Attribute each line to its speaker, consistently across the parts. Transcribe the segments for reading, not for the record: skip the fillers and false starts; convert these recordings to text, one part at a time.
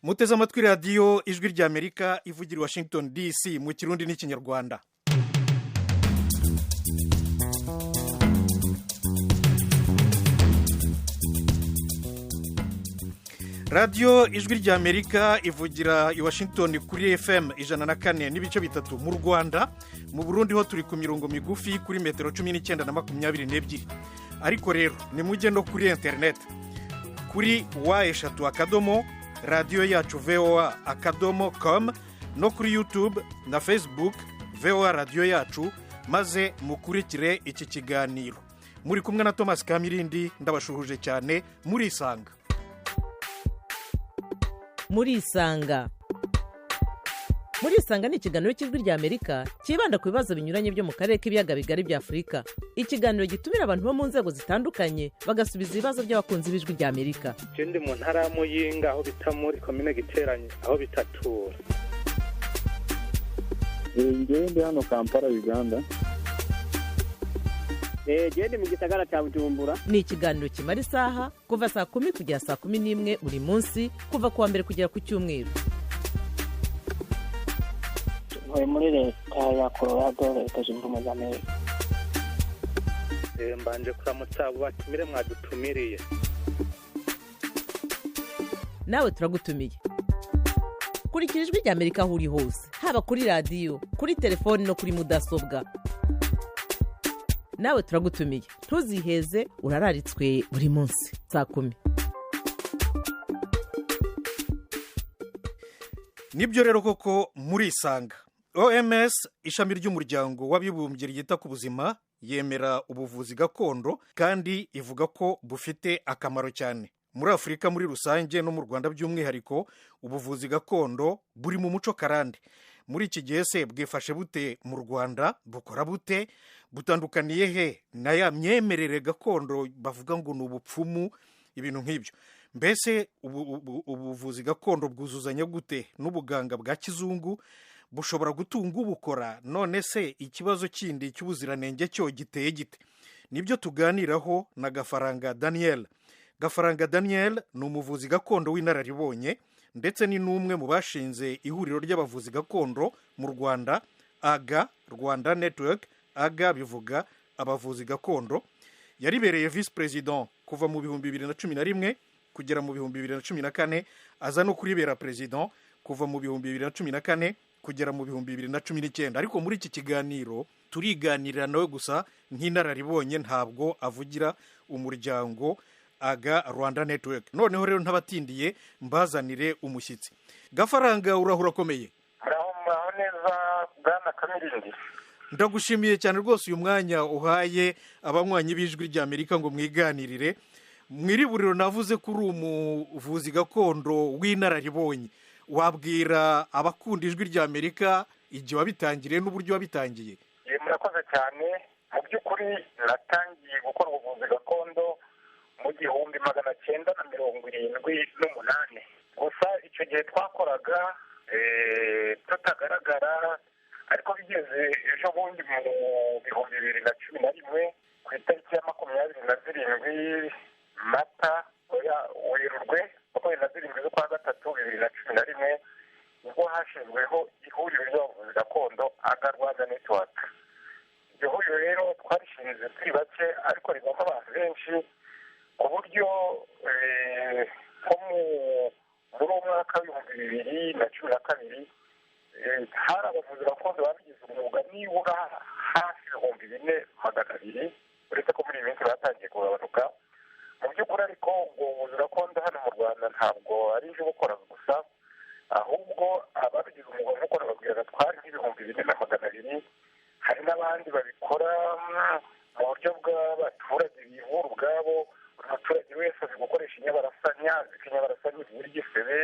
Speaker 1: Muteze amatwi Radiyo Ijwi ry'Amerika ivugira i Washington DC mu Kirundi n'Ikinyarwanda. Radiyo Ijwi ry'Amerika ivugira i Washington kuri FM 104.3 mu Rwanda. Mu Burundi ho turi ku mirongo migufi kuri metero 19 na 22. Ariko rero nimujye no kuri interineti kuri www.radiyoyacuvoa.com, no kuri YouTube na Facebook VOA Radiyo Yacu, maze mukurikire iki kiganiro. Muri kumwe na Thomas Kamirindi. Ndabashuhuje cyane. Murisanga.
Speaker 2: Murisanga. Murisanga ni ikiganiro cy'Ijwi ry'Amerika cyibanda ku bibazo binyuranye byo mu karere k'Ibiyaga Bigari bya Afurika. Ikiganiro gitumira abantu bo mu nzego zitandukanye, bagasubiza ibibazo by'abakunzi b'Ijwi ry'Amerika.
Speaker 3: Ndi mu ntara ya Muyinga, aho bita muri komine Giteranye, aho bitatura.
Speaker 4: Ngewe ndi hano Kampala, Uganda.
Speaker 5: Genda mu gisagara cya Bujumbura.
Speaker 2: Ni ikiganiro kimara isaha, kuva saa 10 kugera saa 11 buri munsi, kuva ku wa mbere kugera ku cyumweru.
Speaker 6: Ntuye muri Leta ya Colorado, Leta Zunze Ubumwe za Amerika.
Speaker 3: Mbanje kuramutsa abo batumire mwadutumiriye.
Speaker 2: Nawe turagutumiye. Kurikira Ijwi ry'Amerika aho uri hose, haba kuri radiyo, kuri telefoni no kuri mudasobwa. Nawe turagutumiye, ntuziheze, urararitswe buri munsi saa 10.
Speaker 1: Nibyo rero koko, murisanga. OMS, ishami ry'Umuryango w'Abibumbye ryita ku buzima, yemera ubuvuzi gakondo kandi ivuga ko bufite akamaro cyane. Muri Afurika muri rusange no mu Rwanda by'umwihariko, ubuvuzi gakondo buri mu muco karande. Muri iki gihe se bwifashe bute mu Rwanda? Bukora bute? Butandukaniye he na ya myemerere gakondo bavuga ngo ni ubupfumu, ibintu nk'ibyo? Mbese ubuvuzi gakondo bwuzuzanya gute n'ubuganga bwa kizungu? Bushobora gutunga ubukora? None se ikibazo kindi cy'ubuziranenge cyo giteye gite? Nibyo tuganiraho na Gafaranga Daniel. Gafaranga Daniel ni umuvuzi gakondo w'inararibonye, ndetse ni n'umwe mu bashinze ihuriro ry'abavuzi gakondo mu Rwanda, AGA Rwanda Network. AGA bivuga abavuzi gakondo. Yaribereye visi perezida kuva mu 2011 kugera mu 2014, aza no kuribera perezida kuva mu 2014 kugera mu 2019. Ariko muri iki kiganiro turiganirira nawe gusa nk'inararibonye, ntabwo avugira umuryango AGA Rwanda Network. Noneho rero ntabatindiye, mbazanire umushyitsi. Gafaranga, urahura akomeye?
Speaker 7: Muraho, muraho neza, bwana Kamirindi.
Speaker 1: Ndagushimiye cyane rwose uyu mwanya uhaye abanywanyi b'Ijwi ry'Amerika ngo mwiganirire. Mu iriburiro navuze ko uri umuvuzi gakondo w'inararibonye. Wabwira abakunda Ijwi ry'Amerika igihe wabitangiriye n'uburyo wabitangiye?
Speaker 7: Murakoze cyane. Mu by'ukuri natangiye gukora ubuvuzi gakondo mu 1978. Gusa icyo gihe twakoraga tutagaragara, ariko bigeze ejo bundi mu 2011, ku itariki ya 27 Mata, Werurwe, 27 z'ukwa gatatu 2011, nibwo hashyizweho ihuriro ry'abavuzi gakondo, AGA Rwanda Network. Iryo huriro rero twarishinze turi bake, ariko ribamo abantu benshi, ku buryo nko muri uwo mwaka w'2012 hari abavuzi gakondo babigize umwuga nibura hafi 4200, uretse ko muri iyi minsi batangiye kugabanuka. Mu by'ukuri ariko ubwo buvuzi gakondo hano mu Rwanda ntabwo ari ibyo bukora gusa, ahubwo ababigize umwuga, nk'uko nababwiraga, twari nk'4200. Hari n'abandi babikora mu buryo bw'abaturage bivura ubwabo. Buri muturage wese azi gukoresha inyabarasanya, azi ko inyabarasanya ivura igisebe,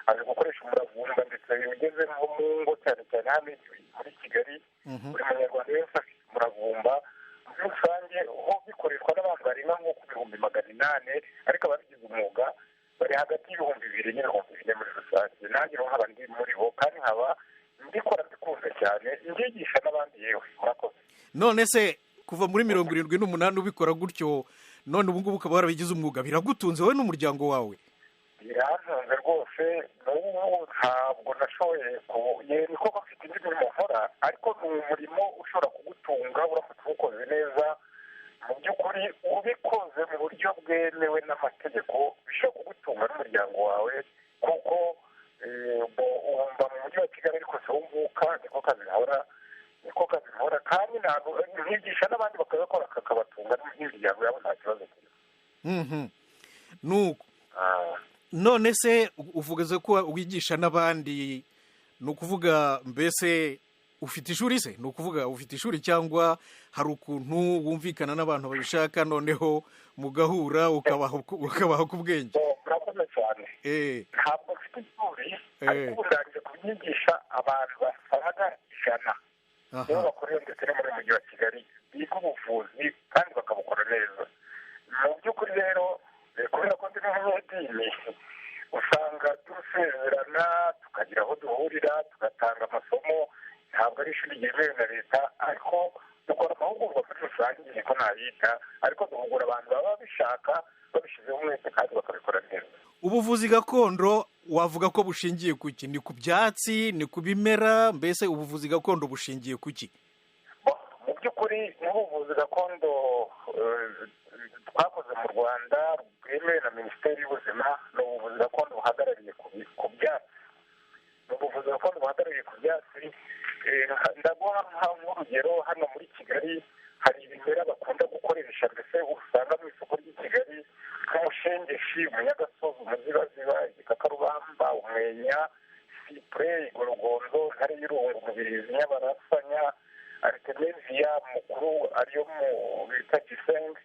Speaker 7: azi gukoresha umuravumba, ndetse ugeze nko mu ngo, cyane cyane hano muri Kigali, buri Munyarwanda wese afite umuravumba. Muri rusange ho bikoreshwa n'abantu barenga nko ku 800,000, ariko ababigize umwuga bari hagati y'2000 n'4000 muri rusange. Nanjye rero nkaba ndi muri bo, kandi nkaba mbikora mbikunze cyane, mbyigisha n'abandi yewe. Murakoze.
Speaker 1: None se kuva muri 78 ubikora gutyo, none ubu ngubu ukaba warabigize umwuga, biragutunze wowe n'umuryango wawe?
Speaker 7: Birantunze rwose. N'ubu ntabwo nashoboye, niko bafite indi mirimo nkora, ariko ni umurimo ushobora kugutunga uramutse uwukoze neza. Mu by'ukuri ubikoze mu buryo bwemewe n'amategeko bishobora kugutunga n'umuryango wawe, kuko wumva mu mujyi wa Kigali ariko si wo mvuka, niko kazi nkora, kandi ntabwo nkigisha n'abandi bakabikora kakabatunga n'imiryango yabo, nta kibazo kirimo.
Speaker 1: Nuko none se uvuze ko wigisha n'abandi, ni ukuvuga mbese ufite ishuri se? Ni ukuvuga ufite ishuri cyangwa hari ukuntu wumvikana n'abantu babishaka noneho mugahura ukabaha ku bwenge?
Speaker 7: Murakoze cyane. Ntabwo mfite ishuri, ariko ubu ndangije kubyigisha abantu basaga 100 nibo bakorera ndetse no muri mujyi wa Kigali, biga ubuvuzi kandi bakabukora neza. Mu by'ukuri rero kubera ko ndi n'umunyedini, usanga dusezerana tukagira aho duhurira tugatanga amasomo. Ntabwo ari ishuri ryemewe na leta, ariko dukora amahugurwa muri rusange, niko nayita, ariko duhugura abantu baba babishaka babishyizeho umwete kandi bakabikora neza.
Speaker 1: Ubuvuzi gakondo wavuga ko bushingiye ku ki? Ni ku byatsi, ni ku bimera, mbese ubuvuzi gakondo bushingiye ku ki?
Speaker 7: Mu by'ukuri n'ubuvuzi gakondo twakoze mu Rwanda bwemewe na Minisiteri y'Ubuzima ni ubuvuzi gakondo buhagarariye ku byatsi. Ni ubuvuzi gakondo buhagarariye ku byatsi. Ndaguha nk'urugero, hano muri Kigali hari ibimera bakunda gukoresha, mbese usanga mu isoko ry'i Kigali nk'umushengeshi, umunyagasozi, umuzibaziba, igikakarubamba, umwenya, sipure, igorogonzo, intare y'irungu, umubirizi, nyabarasanya, aritemeziya mukuru ariyo mu bita gisengi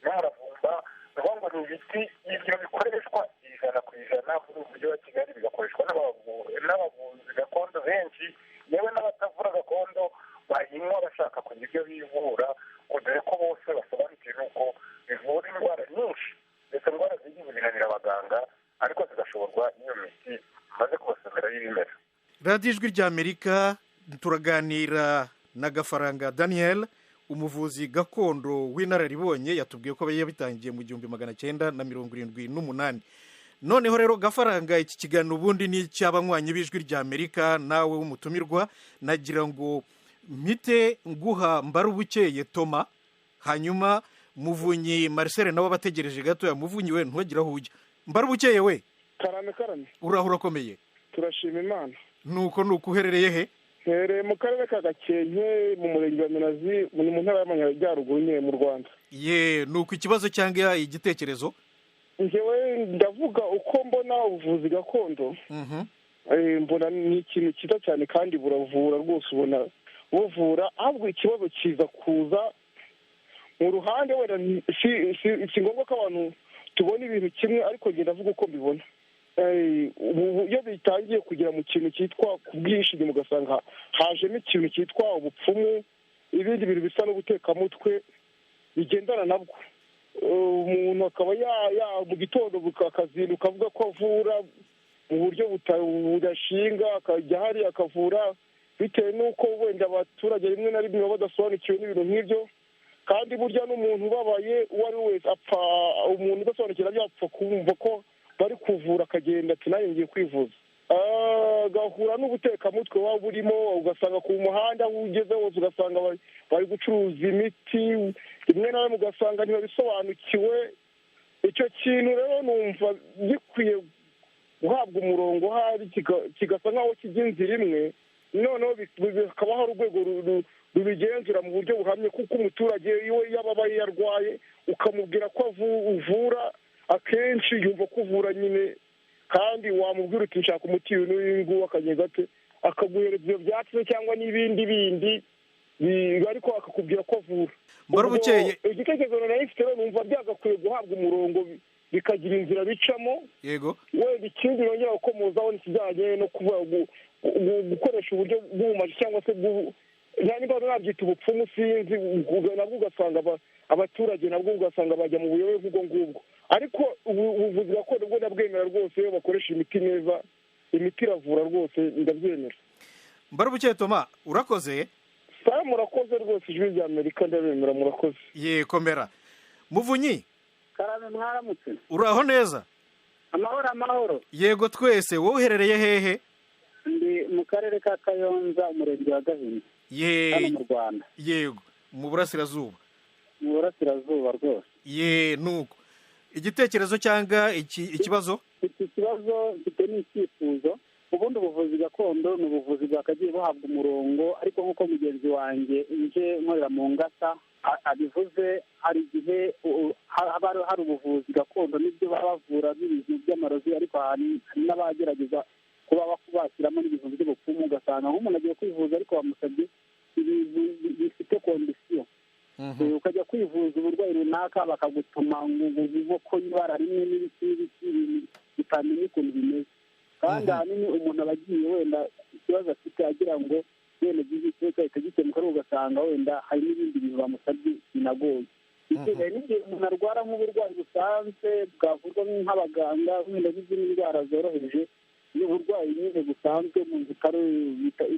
Speaker 7: n'umuravumba. Ni ukuvuga ngo ni ibiti ibyo bikoreshwa 100% muri uyu mujyi wa Kigali, bigakoreshwa n'abavuzi gakondo benshi, yewe n'abatavura gakondo bayinywa bashaka kugira ibyo bivura, dore ko bose basobanukiwe n'uko bivura indwara nyinshi, ndetse indwara zigize binanira abaganga, ariko zigashoborwa n'iyo miti maze kubasomera y'ibimera.
Speaker 1: Radiyo Ijwi ry'Amerika, turaganira na Gafaranga Daniel, umuvuzi gakondo w'inararibonye. Yatubwiye ko yabitangiye mu 1978. Noneho rero Gafaranga, iki kiganiro ubundi ni icy'abanywanyi b'Ijwi ry'Amerika, nawe w'umutumirwa, nagira ngo mpite nguha Mbarubukeye Toma, hanyuma Muvunyi Marcel nawe abategereje gatoya. Muvunyi we ntugire aho ujya. Mbarubukeye we.
Speaker 4: Karame karame.
Speaker 1: Uraho urakomeye?
Speaker 4: Turashima Imana.
Speaker 1: Nuko nuko uherereye he?
Speaker 4: Mperereye mu karere ka Gakenke, mu murenge wa Minazi, mu ntara y'Amajyaruguru nyine mu Rwanda.
Speaker 1: Ye, nuko ikibazo cyangwa igitekerezo?
Speaker 4: Njyewe ndavuga uko mbona ubuvuzi gakondo. Mbona ni ikintu cyiza cyane kandi buravura rwose, ubona buvura, ahubwo ikibazo kiza kuza mu ruhande wenda si ngombwa ko abantu tubona ibintu kimwe, ariko njye ndavuga uko mbibona. Iyo bitangiye kugera mu kintu cyitwa kubwishingi, ugasanga hajemo ikintu cyitwa ubupfumu, ibindi bintu bisa n'ubutekamutwe bigendana nabwo. Umuntu akaba mu gitondo akazinduka avuga ko avura mu buryo budashinga, akajya hariya akavura bitewe n'uko wenda abaturage rimwe na rimwe baba badasobanukiwe n'ibintu nk'ibyo. Kandi burya n'umuntu ubabaye uwo ari we wese apfa, umuntu udasobanukiwe nabyo apfa kumva ko bari kuvura akagenda ati nanjye ngiye kwivuza, agahura n'ubutekamutwe waba burimo. Ugasanga ku muhanda aho ugeze hose ugasanga bari gucuruza imiti, rimwe na rimwe ugasanga ntibabisobanukiwe. Icyo kintu rero numva gikwiye guhabwa umurongo ahari, kigasa nk'aho kijya inzira imwe, noneho hakaba hari urwego rubigenzura mu buryo buhamye, kuko umuturage iyo yababaye yarwaye ukamubwira ko uvura, akenshi yumva ko uvura nyine, kandi wamubwira uti nshaka umuti uyu n'uyu nguyu, akagenda ate akaguhereza ibyo byatsi cyangwa n'ibindi bindi, ariko akakubwira ko avura. Igitekerezo nari mfite rero numva byagakwiye guhabwa umurongo, bikagira inzira bicamo.
Speaker 1: Yego.
Speaker 4: Wenda ikindi nongera gukomozaho ni ikijyanye no gukoresha uburyo bw'ubumaji cyangwa se niba nabyita ubupfumu sinzi, nabwo ugasanga abaturage nabwo ugasanga bajya mu buyobe nk'ubwo ngubwo. Ariko ubuvuzi gakondo bwo ndabwemera rwose, iyo bakoresha imiti neza, imiti iravura rwose, ndabyemera.
Speaker 1: Mbarubukeye Toma, urakoze.
Speaker 4: Sawa, murakoze rwose, Ijwi rya Amerika ndabemera, murakoze.
Speaker 1: Ye, komera. Muvunyi.
Speaker 5: Karame, mwaramutse.
Speaker 1: Uraho neza?
Speaker 5: Amahoro amahoro.
Speaker 1: Yego twese, wowe uherereye hehe?
Speaker 5: Ndi mu karere ka Kayonza, umurenge wa Gahini. Hano mu Rwanda.
Speaker 1: Yego, mu burasirazuba.
Speaker 5: Mu burasirazuba rwose.
Speaker 1: Ye, nuko igitekerezo cyangwa ikibazo?
Speaker 5: Iki kibazo mfite ni icyifuzo. Ubundi ubuvuzi gakondo ni ubuvuzi bwakagiye buhabwa umurongo, ariko nk'uko mugenzi wanjye nje nkorera mu ngata abivuze, hari igihe haba hari ubuvuzi gakondo n'ibyo baba bavura n'ibintu by'amarozi, ariko hari n'abagerageza kuba bashyiramo n'ibintu by'ubupfumu, ugasanga nk'umuntu agiye kwivuza ariko bamusabye ibintu bifite kondisiyo. Ukajya kwivuza uburwayi runaka bakagutuma ngo inkoko y'ibara rimwe n'ibiki n'ibiki, ibintu bitamenya ukuntu bimeze. Kandi ahanini umuntu aba agiye wenda ikibazo afite agira ngo wenda gihita gikemuka, ariko ugasanga wenda hari n'ibindi bintu bamusabye binagoye. Hari n'igihe umuntu arwara nk'uburwayi busanzwe bwavurwa nk'abaganga, wenda nk'izindi ndwara zoroheje, n'uburwayi nyine busanzwe mu bitaro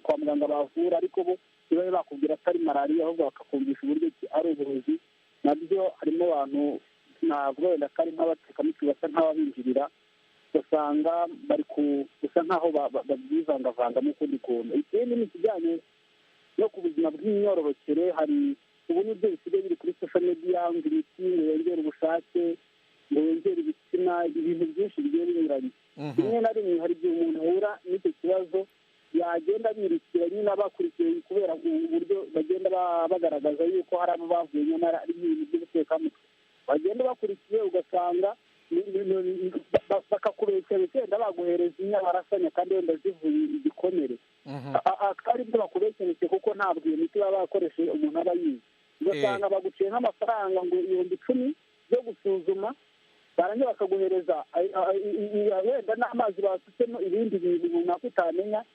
Speaker 5: kwa muganga bavura, ariko bo ntibabe bakubwira atari malariya, ahubwo bakakumvisha uburyo ari uburozi. Nabyo harimo abantu ntabwo wenda ko ari nk'abatekamutwe basa nk'ababinjirira, ugasanga bari gusa nk'aho babyivangavangamo ukundi kuntu. Ikindi ni ikijyanye no ku buzima bw'imyororokere, hari ubu nibyo bisigaye biri kuri social media, ngo imiti ngo yongere ubushake, ngo yongere ibitsina, ibintu byinshi bigiye binyuranye. Rimwe na rimwe hari igihe umuntu ahura n'icyo kibazo yagenda birukira nyine abakurikiye, kubera uburyo bagenda bagaragaza yuko hari abo bavuye nyamara ari ibintu by'ubutekamutwe. Bagenda bakurikiye ugasanga bakakubeshya wenda baguhereza inyabarasanya kandi wenda zivuye igikomere, akaba aribyo bakubeshyeretse kuko ntabwo iyo miti baba bakoresheje umuntu aba yize. Ugasanga baguciye nk'amafaranga ngo 10,000 yo gusuzuma, barangiza bakaguhereza wenda n'amazi basutsemo ibindi bintu runaka utamenya,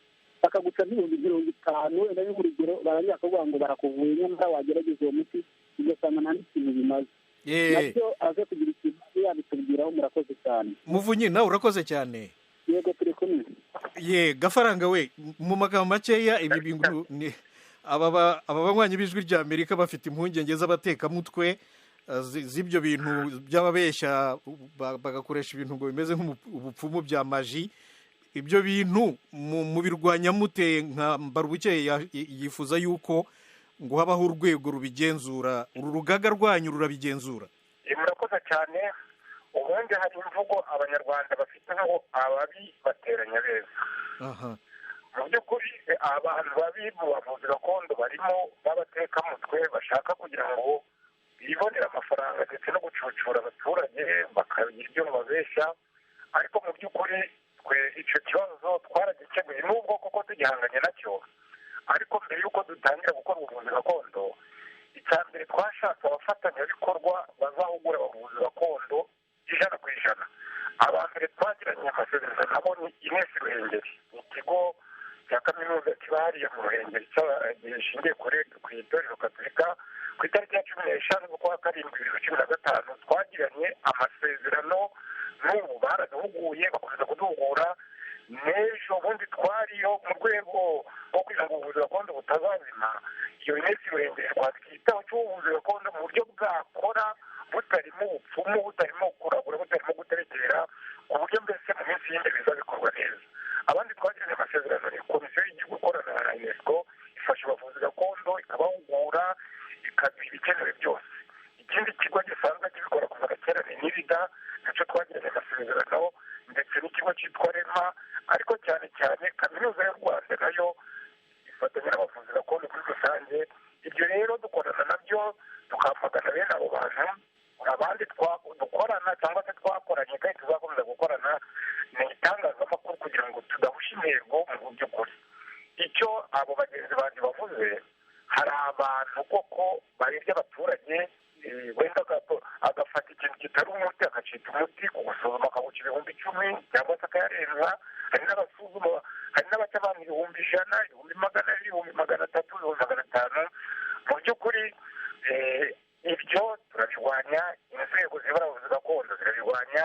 Speaker 5: bakaguca nk'ibihumbi 50 wenda nk'urugero, barangiza bakaguha ngo barakuvuye, nyamara wagerageza uwo muti ugasanga nta n'ikintu bimaze. Nabyo aze kugira ikintu yabitubwiraho. Murakoze cyane.
Speaker 1: Muvunyi, nawe urakoze cyane.
Speaker 5: Yego, turi kumwe.
Speaker 1: Ye Gafaranga we, mu magambo makeya, ibi bintu ni aba banywanyi b'Ijwi rya Amerika bafite impungenge z'abatekamutwe z'ibyo bintu by'ababeshya, bagakoresha ibintu ngo bimeze nk'ubupfumu bya maji. Ibyo bintu mubirwanya mute? Nka Mbarubukeye yifuza yuko ngo habaho urwego rubigenzura, uru rugaga rwanyu rurabigenzura?
Speaker 7: Murakoze cyane. Ubundi hari imvugo Abanyarwanda bafite ngo ababi bateranya beza. Mu by'ukuri abantu babi mu bavuzi gakondo barimo b'abatekamutwe bashaka kugira ngo bibonere amafaranga ndetse no gucucura abaturage bakagira ibyo babeshya, ariko mu by'ukuri twe icyo kibazo twaragikemuye, nubwo koko tugihanganye nacyo. Ariko mbere y'uko dutangira gukora ubuvuzi gakondo, icya mbere twashatse abafatanyabikorwa bazahugura abavuzi gakondo 100%. Aba mbere twagiranye amasezerano nabo ni INES Ruhengeri, ni ikigo cya kaminuza kiba hariya mu Ruhengeri gishingiye ku itorero Katolika. Ku itariki ya 15 z'ukwa 7 2015 twagiranye amasezerano, n'ubu baraduhuguye, bakomeza kuduhugura. N'ejo bundi twariyo mu rwego rwo kugira ngo ubuvuzi gakondo butazazima. Iyo INES Ruhengeri twakitaho cy'ubuvuzi gakondo mu buryo bwakora butarimo ubupfumu, butarimo kuragura, butarimo guterekera, ku buryo mbese mu minsi y'imbere bizabikorwa neza. Abandi twagiranye amasezerano ni komisiyo y'igihugu ikorana na UNESCO, ifasha abavuzi gakondo, ikabahugura, ikaduha ibikenewe byose. Ikindi kigo gisanzwe kibikora kuva kera ni NIRDA, nacyo twagiranye amasezerano, ndetse n'ikigo cyitwa REMA, ariko cyane cyane Kaminuza y'u Rwanda nayo ifatanya n'abavuzi gakondo muri rusange. Ibyo rero dukorana nabyo, tukamagana bene abo bantu. Abandi dukorana cyangwa se twakoranye kandi tuzakomeza gukorana ni itangazamakuru, kugira ngo tudahusha intego. Mu by'ukuri icyo abo bagenzi banjye bavuze, hari abantu koko barebye abaturage, wenda agafata ikintu kitari umuti akacita umuti, kugusuzuma akaguca 10,000 cyangwa se akayarenza. Hari n'abasuzuma, hari n'abaca abantu 100,000, 200,000, 300,000, 500,000. Mu by'ukuri ibyo turabirwanya, inzego zibara abavuzi gakondo zirabirwanya,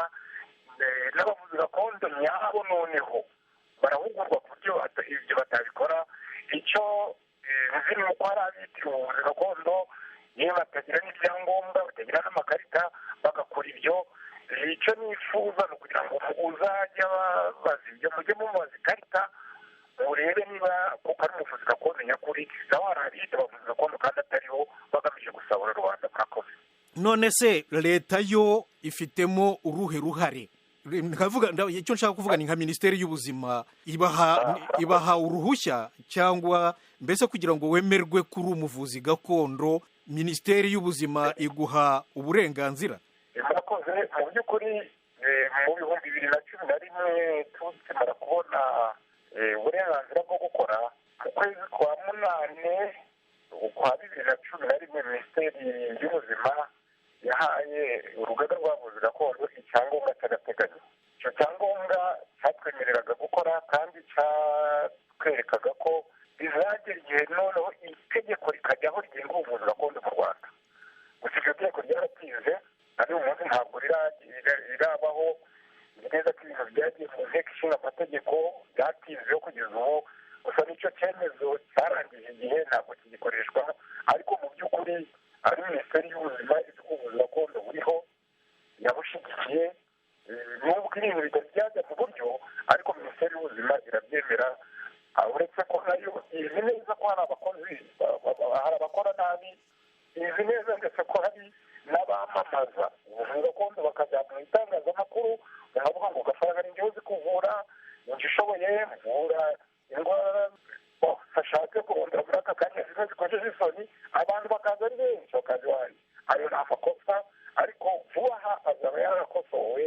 Speaker 7: n'abavuzi gakondo nyabo noneho barahugurwa ku buryo ibyo batabikora. Icyo nzi ni uko hari abitiriwe ubuvuzi gakondo, yewe batagira n'ibyangombwa, batagira n'amakarita, bagakora ibyo. Icyo nifuza ni ukugira ngo azajya babaza ibyo, mujye mumubaza ikarita murebe niba kuko ari umuvuzi gakondo nyakuri. Nawe hari abiyita abavuzi gakondo kandi atariho, bagamije gusabura rubanda. Murakoze.
Speaker 1: None se leta yo ifitemo uruhe ruhare? Icyo nshaka kuvuga ni nka minisiteri y'ubuzima ibaha uruhushya, cyangwa mbese kugira ngo wemerwe kuri umuvuzi gakondo minisiteri y'ubuzima iguha uburenganzira?
Speaker 7: Murakoze. Mu by'ukuri mu 2011 tukimara kubona uburenganzira bwo gukora, mu kwezi kwa 8 kwa 2011 minisiteri y'ubuzima yahaye urugaga rw'abavuzi gakondo icyangombwa cy'agateganyo. Icyo cyangombwa cyatwemereraga gukora kandi cyatwerekaga ko bizagera igihe noneho itegeko rikajyaho rigenga ubuvuzi gakondo mu Rwanda. Gusa iryo tegeko ryaratinze, na n'uyu munsi ntabwo rirabaho. Ni neza ko ibintu byagiye mu nteko ishinga amategeko byatinzeho kugeza ubu, gusa n'icyo cyemezo cyarangije igihe, ntabwo kigikoreshwa. Ariko mu by'ukuri ari minisiteri y'ubuzima izi ko ubuvuzi gakondo buriho, yabushyigikiye, nubwo ibintu bitari byajya mu buryo, ariko minisiteri y'ubuzima irabyemera. Uretse ko nayo izi neza ko hari abakozi, hari abakora nabi, izi neza ndetse ko hari n'abamamaza ubuvuzi gakondo bakajya mu itangazamakuru bakavuga ngo Gafaranga ni njyewe uzi kuvura, njye ushoboye mvura indwara bashatse kurondora muri aka kanya zimwe zikojeje isoni, abantu bakaza ari benshi bakaza iwanjye. Ayo ni amakosa, ariko vuba aha azaba yarakosowe.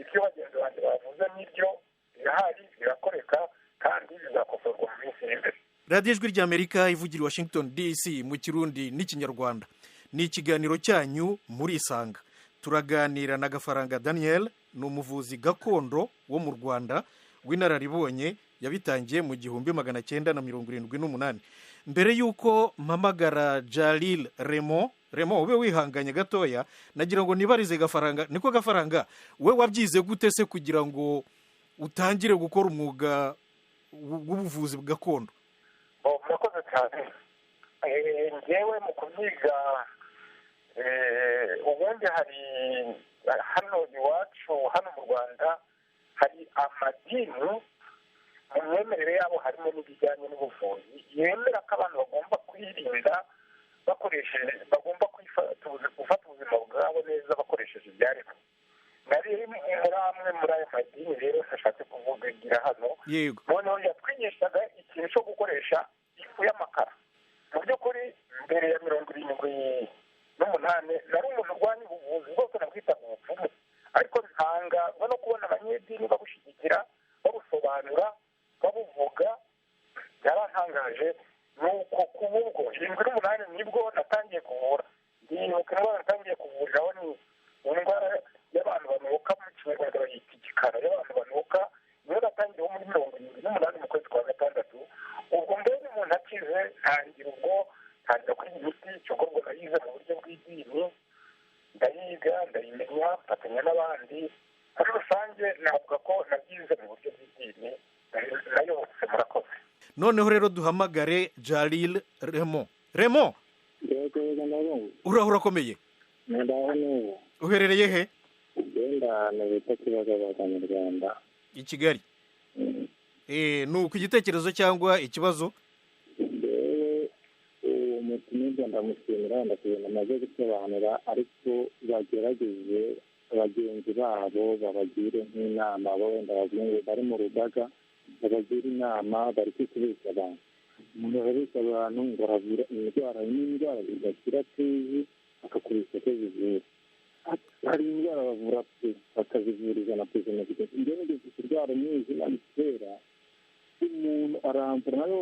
Speaker 7: Ibyo bagenzi banjye bavuze nibyo birahari, birakoreka kandi bizakosorwa mu minsi iri imbere.
Speaker 1: Radiyo Ijwi ry'Amerika ivugira Washington DC mu Kirundi n'Ikinyarwanda. Ni ikiganiro cyanyu Murisanga. Turaganira na Gafaranga Daniel, ni umuvuzi gakondo wo mu Rwanda w'inararibonye, yabitangiye mu 1978. Mbere y'uko mpamagara Jalil Remo, Remo ube wihanganye gatoya, nagira ngo nibarize Gafaranga. Niko Gafaranga, we wabyize gute se kugira ngo utangire gukora umwuga w'ubuvuzi gakondo?
Speaker 7: Murakoze cyane. Njyewe mu kubyiga ubundi hari hano iwacu, hano mu Rwanda hari amadini mu myemerere yabo harimo n'ibijyanye n'ubuvuzi, yemera ko abantu bagomba kwirinda bakoresheje, bagomba gufata ubuzima bwabo neza bakoresheje ibyaremwe. Nari muri amwe muri ayo madini rero nashatse kuvugira hano. Noneho yatwigishaga ikintu cyo gukoresha ifu y'amakara. Mu by'ukuri mbere ya 78 nari umuntu urwanya ubuvuzi bwose, nabwitaga ubupfumu, ariko ntangazwa no kubona abanyedini babushyigikira, babusobanura, babuvuga. Byarantangaje. Nuko kuba ubwo 78 nibwo natangiye kuvura. Ndibuka indwara natangiye kuvuriraho ni indwara y'abantu banuka, mu Kinyarwanda bayita igikara, y'abantu banuka. Niyo natangiyeho muri 78 mu kwezi kwa 6. Ubwo mbere umuntu akize ntangira ubwo ntangira kwiga imiti, cyokorwa nayize mu buryo bw'idini, ndayiga ndayimenya, mfatanya n'abandi. Muri rusange navuga ko nabyize mu buryo bw'idini, nayobotse. Murakoze.
Speaker 1: Noneho rero duhamagare Jalil Remo. Remo, uraho urakomeye? Uherereye he? I Kigali. Ni uku igitekerezo cyangwa ikibazo?
Speaker 8: Umutumirwa ndamushimira, ndakubona amaze gusobanura, ariko bagerageze bagenzi babo babagire nk'inama, bo wenda bari mu rugaga babagira inama, bari kwikubisha abantu. Umuntu arabeshya abantu ngo aravura indwara, n'indwara zidakira tuzi, akakubisha ko zivura. Hari indwara bavura pe bakazivura 100%. Njyewe nigeze kurwara umwijima kera, umuntu aramvura, nari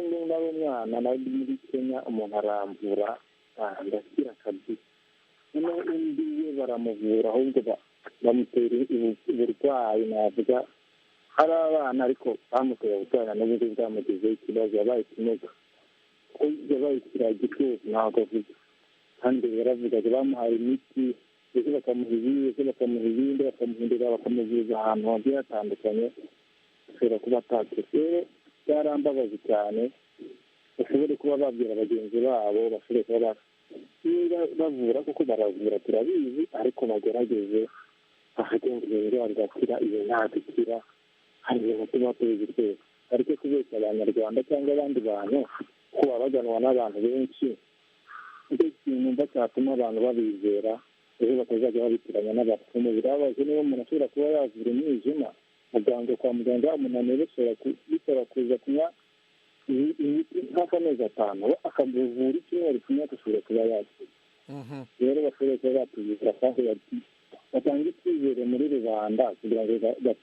Speaker 8: umwana, nari muri Kenya, umuntu aramvura ndakira kabisa. Noneho undi we baramuvura, ahubwo bamutera uburwayi, navuga hari abana ariko bamutera uburwayi na n'ubu bwamugizeho ikibazo, yabaye ikimuga, kuko yabaye ikiragi rwose, ntabwo avuga. Kandi baravugaga bamuhaye imiti, ndetse bakamuha ibindi, ndetse bakamuha ibindi, bakamuhindura, bakamuvuza ahantu hagiye hatandukanye, ashobora kuba atakira. Rero byarambabaje cyane, bashobore kuba babwira bagenzi babo, bashobore kuba niba bavura kuko baravura turabizi, ariko bagerageze bavuge ngo iyo ndwara irakira, iyo ntabwo ikira, Hari ibintu tuba tuzi twese, ariko kubeshya Abanyarwanda cyangwa abandi bantu ko babaganwa n'abantu benshi, nicyo kintu numva cyatuma abantu babizera, ejo batazajya babitiranya n'abapfumu. Birababaje niba umuntu ashobora kuba yavura umwijima, muganga kwa muganga yamunaniye, bishobora kuza kunywa imiti nk'amezi 5, we akamuvura icyumweru kimwe agashobora kuba yakira. Rero bashobora kuba batubwira kandi batanga icyizere muri rubanda kugira ngo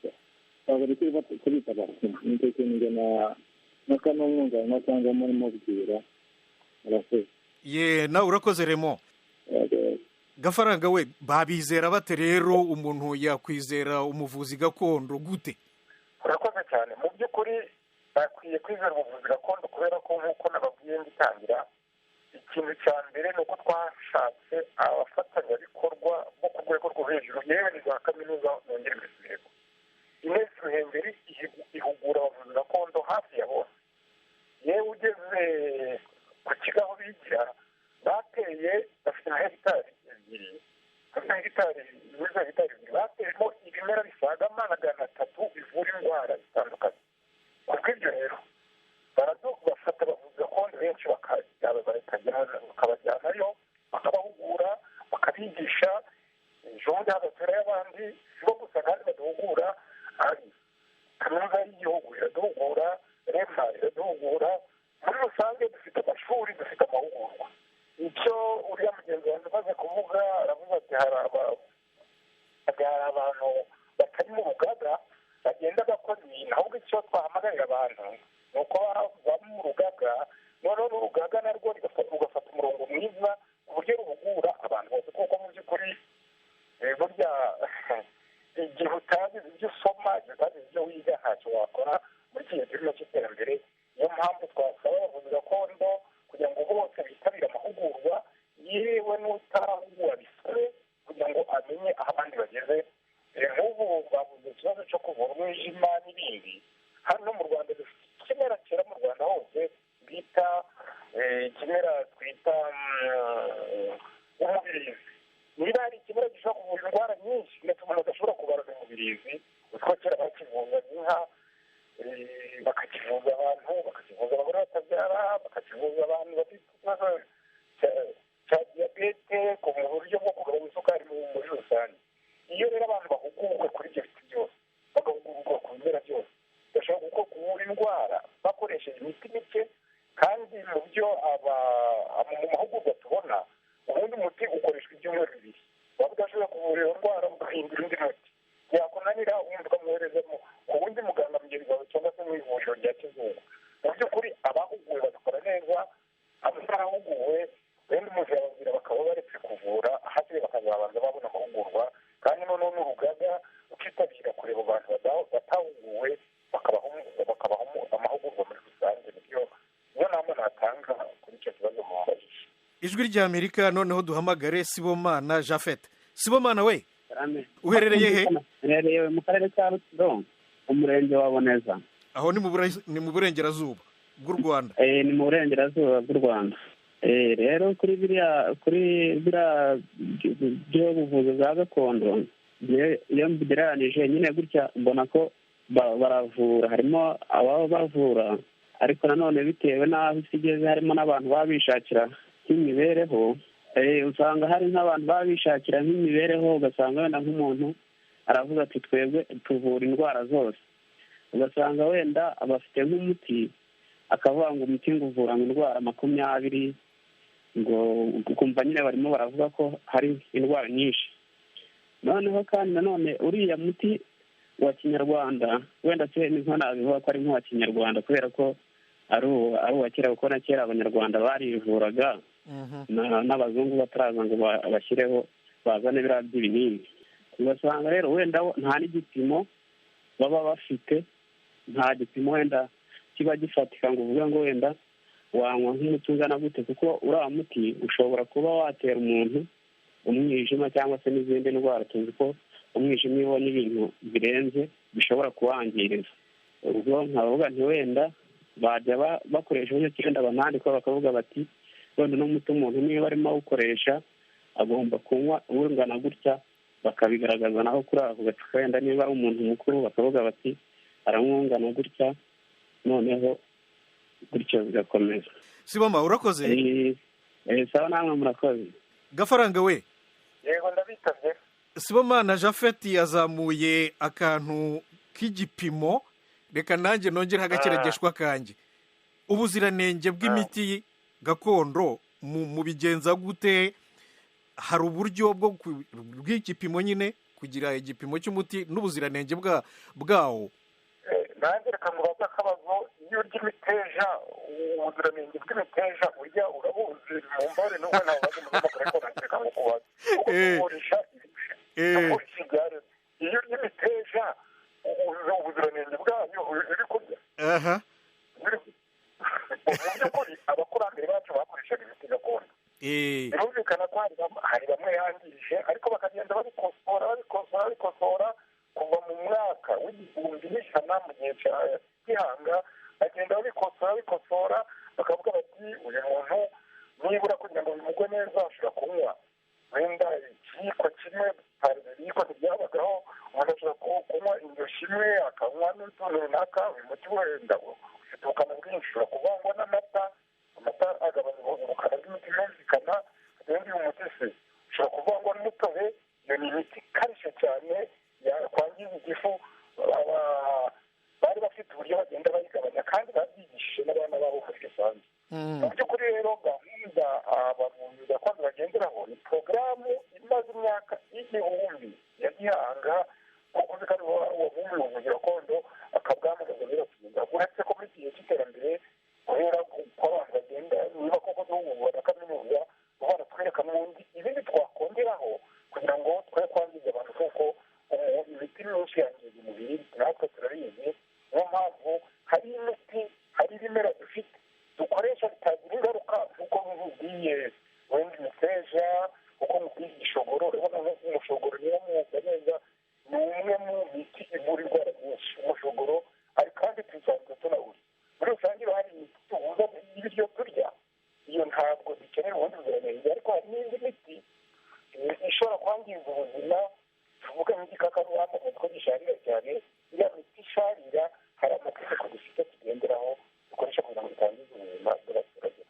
Speaker 8: babareke kubita abapfumu. Nicyo kintu njye n'akanumwunganira cyangwa mubwira. Murakoze.
Speaker 1: Ye, nawe urakoze Remo. Gafaranga we, babizera bate rero? Umuntu yakwizera umuvuzi gakondo gute?
Speaker 7: Urakoze cyane. Mu by'ukuri bakwiye kwizera ubuvuzi gakondo, kubera ko nk'uko nababwiye ngitangira, ikintu cya mbere ni uko twashatse abafatanyabikorwa bo ku rwego rwo hejuru, yewe ni za kaminuza. Nongere mbisubiremo, Ines Ruhengeri ihugura abavuzi gakondo hafi ya bose. Yewe ugeze ku kigo aho bigira, bateye, bafite nka hegitari 2, nka hegitari, muri za hegitari 2 bateyemo ibimera bisaga 300 bivura indwara zitandukanye. Kubw'ibyo rero bafata abavuzi gakondo benshi bakabajyanayo, bakabahugura, bakabigisha. Ejo bundi hagaterayo abandi. Si bo gusa kandi baduhugura, ari Kaminuza y'Igihugu iraduhugura, REMA iraduhugura. Muri rusange dufite amashuri, dufite amahugurwa. Icyo uriya mugenzi wanjye umaze kuvuga, aravuze ati hari abantu batari mu rugaga bagenda bakora ibintu. Ahubwo icyo twahamagarira abantu ni uko bava mu rugaga, noneho n'urugaga narwo rugafata umurongo mwiza ku buryo ruhugura abantu bose, kuko mu by'ukuri burya igihe utazi ibyo usoma, igihe utazi ibyo wiga, ntacyo wakora muri iki gihe turimo cy'iterambere. Niyo mpamvu twasaba abavuzi gakondo kugira ngo bose bitabire amahugurwa, yewe n'utarahugura bisabe kugira ngo amenye aho abandi bageze. Nk'ubu bavuze ikibazo cyo kuvura umwijima n'ibindi. Hano mu Rwanda dufite ikimera cyera mu Rwanda hose bita ikimera twita umubirizi. Niba hari ikimera gishobora kuvura indwara nyinshi ndetse umuntu adashobora kubara, umubirizi. Utwo kera bakivuzaga inka, bakakivuza abantu, bakakivuza abagore batabyara, bakakivuza abantu bafite ikibazo cya diyabete, ku buryo bwo kugabanya isukari muri rusange. Iyo rero abantu bahuguwe kuri ibyo biti byose, bagahugurwa ku bimera byose, bashobora kuvura indwara bakoresheje imiti mike. Kandi mu byo mu mahugurwa tubona, ubundi umuti ukoreshwa ibyumweru 2. Waba udashobora kuvura iyo ndwara, ugahindura undi muti. Yakunanira, ubundi ukamwohereza ku wundi muganga mugenzi wawe cyangwa se mu ivuriro rya kizungu. Mu by'ukuri abahuguwe babikora neza, abatarahuguwe wenda umuntu yababwira bakaba baretse kuvura, ahasigaye bakazabanza babona amahugurwa. Kandi noneho n'urugaga rukitabira kureba abantu batahuguwe, bakabaha amahugurwa muri rusange. Nibyo niyo nama natanga kuri icyo kibazo mubajije.
Speaker 1: Ijwi ry'Amerika. Noneho duhamagare Sibomana Jafet. Sibomana we, uherereye he?
Speaker 9: Uherereye mu karere ka Rutsiro, umurenge wa Boneza.
Speaker 1: Aho ni mu burengerazuba bw'u Rwanda.
Speaker 9: Ni mu burengerazuba bw'u Rwanda. Rero kuri biriya by'ubuvuzi bwa gakondo, iyo mbigereranije nyine gutya, mbona ko baravura, harimo ababa bavura, ariko nanone bitewe n'aho isi igeze, harimo n'abantu baba bishakira nk'imibereho. Usanga hari nk'abantu baba bishakira nk'imibereho, ugasanga wenda nk'umuntu aravuga ati twebwe tuvura indwara zose, ugasanga wenda abafite nk'umuti, akavuga ngo umuti ngo uvura indwara 20, ngo ukumva nyine barimo baravuga ko hari indwara nyinshi. Noneho kandi nanone uriya muti wa kinyarwanda, wenda se ni nko nabivuga ko ari nk'uwa kinyarwanda, kubera ko ari uwa kera, kuko na kera Abanyarwanda barivuraga n'abazungu bataraza ngo bashyireho bazane biriya by'ibinini. Ugasanga rero wenda nta n'igipimo baba bafite, nta gipimo wenda kiba gifatika ngo uvuge ngo wenda wanywa nk'umuti ungana gute, kuko uriya muti ushobora kuba watera umuntu umwijima cyangwa se n'izindi ndwara. Tuzi ko umwijima iyo ubonye ibintu birenze bishobora kuwangiriza. Ubwo nkavuga nti wenda bajya bakoresha uburyo ki wenda banandikwa bakavuga bati wenda n'umuti umuntu niba arimo awukoresha agomba kunywa ungana gutya, bakabigaragaza naho kuri ako gacupa. Wenda niba ari umuntu mukuru bakavuga bati Aramwungana gutya, noneho gutyo bigakomeza.
Speaker 1: Siboma, urakoze.
Speaker 9: Sawa, namwe murakoze.
Speaker 1: Gafaranga we.
Speaker 7: Yego, ndabitabye.
Speaker 1: Sibomana Jafeti yazamuye akantu k'igipimo, reka nanjye nongere agakeregeshwa kanjye. Ubuziranenge bw'imiti gakondo mubigenza gute? Hari uburyo bw'igipimo nyine, kugira igipimo cy'umuti n'ubuziranenge bwawo?
Speaker 7: Nanjye reka mubaze akabazo: iyo urya imiteja, ubuziranenge bw'imiteja urya urabuzi? Mu mbare nubwo ntawe bazi mu rwego, ariko nanjye reka ngukubaze, kuko tuvurisha tuvurisha ibyaremwe. Iyo urya imiteja, ubuziranenge bwayo uri kurya? Mu by'ukuri abakurambere bacu bakoreshaga imiti gakondo. Birumvikana ko hari bamwe yangije, ariko bakagenda babikosora, babikosora, babikosora. Kuva mu mwaka w'1100, mu gihe cya Gihanga, bagenda babikosora, babikosora, bakavuga bati: "Uyu muntu nibura kugira ngo bimugwe neza ashobora kunywa wenda ikiyiko kimwe." Hari ibiyiko ntibyabagaho. Umuntu ashobora kunywa indyoshyo imwe, akanywa n'utuntu runaka. Uyu muti wenda ufite ubukana bwinshi, ushobora kuvangwa n'amata. Amata agabanya ubukana bw'imiti, birumvikana. Ubundi uyu muti se ushobora kuvangwa n'umutobe? Iyo ni imiti ikarishye cyane yakwangiza igifu. Bari bafite uburyo bagenda bayigabanya, kandi babyigishije n'abana babo muri rusange. Mu by'ukuri rero, gahunda abavuzi gakondo bagenderaho ni porogaramu imaze imyaka 1000 ya Gihanga, kuko uzi ko ari uwavumbuye ubuvuzi gakondo, akabwamamaza biratinda. Uretse ko muri iki gihe cy'iterambere, kubera ko abantu bagenda, niba koko duhugurwa na kaminuza, baratwereka n'ubundi ibindi twakongeraho kugira ngo twe kwangiza abantu, kuko imiti myinshi yangiza umubiri, natwe turabizi. Niyo mpamvu hari imiti, hari ibimera dufite dukoresha bitagira ingaruka, nk'uko nkubwiye wenda imiteja, kuko mubwiye igishogoro. Urabona nk'umushogoro, niwo mwuga neza, ni umwe mu miti ivura indwara nyinshi, umushogoro. Ari kandi tusanzwe tunawurya. Muri rusange hari imiti tuhuza n'ibiryo turya, iyo ntabwo dukenera ubundi buziranenge. Ariko hari n'indi miti ishobora kwangiza ubuzima, tuvuga nk'igikakarubamba kuko gisharira cyane. Iriya miti isharira, hari amategeko dufite tugenderaho, dukoresha kugira ngo bitangize ubuzima bw'abaturage.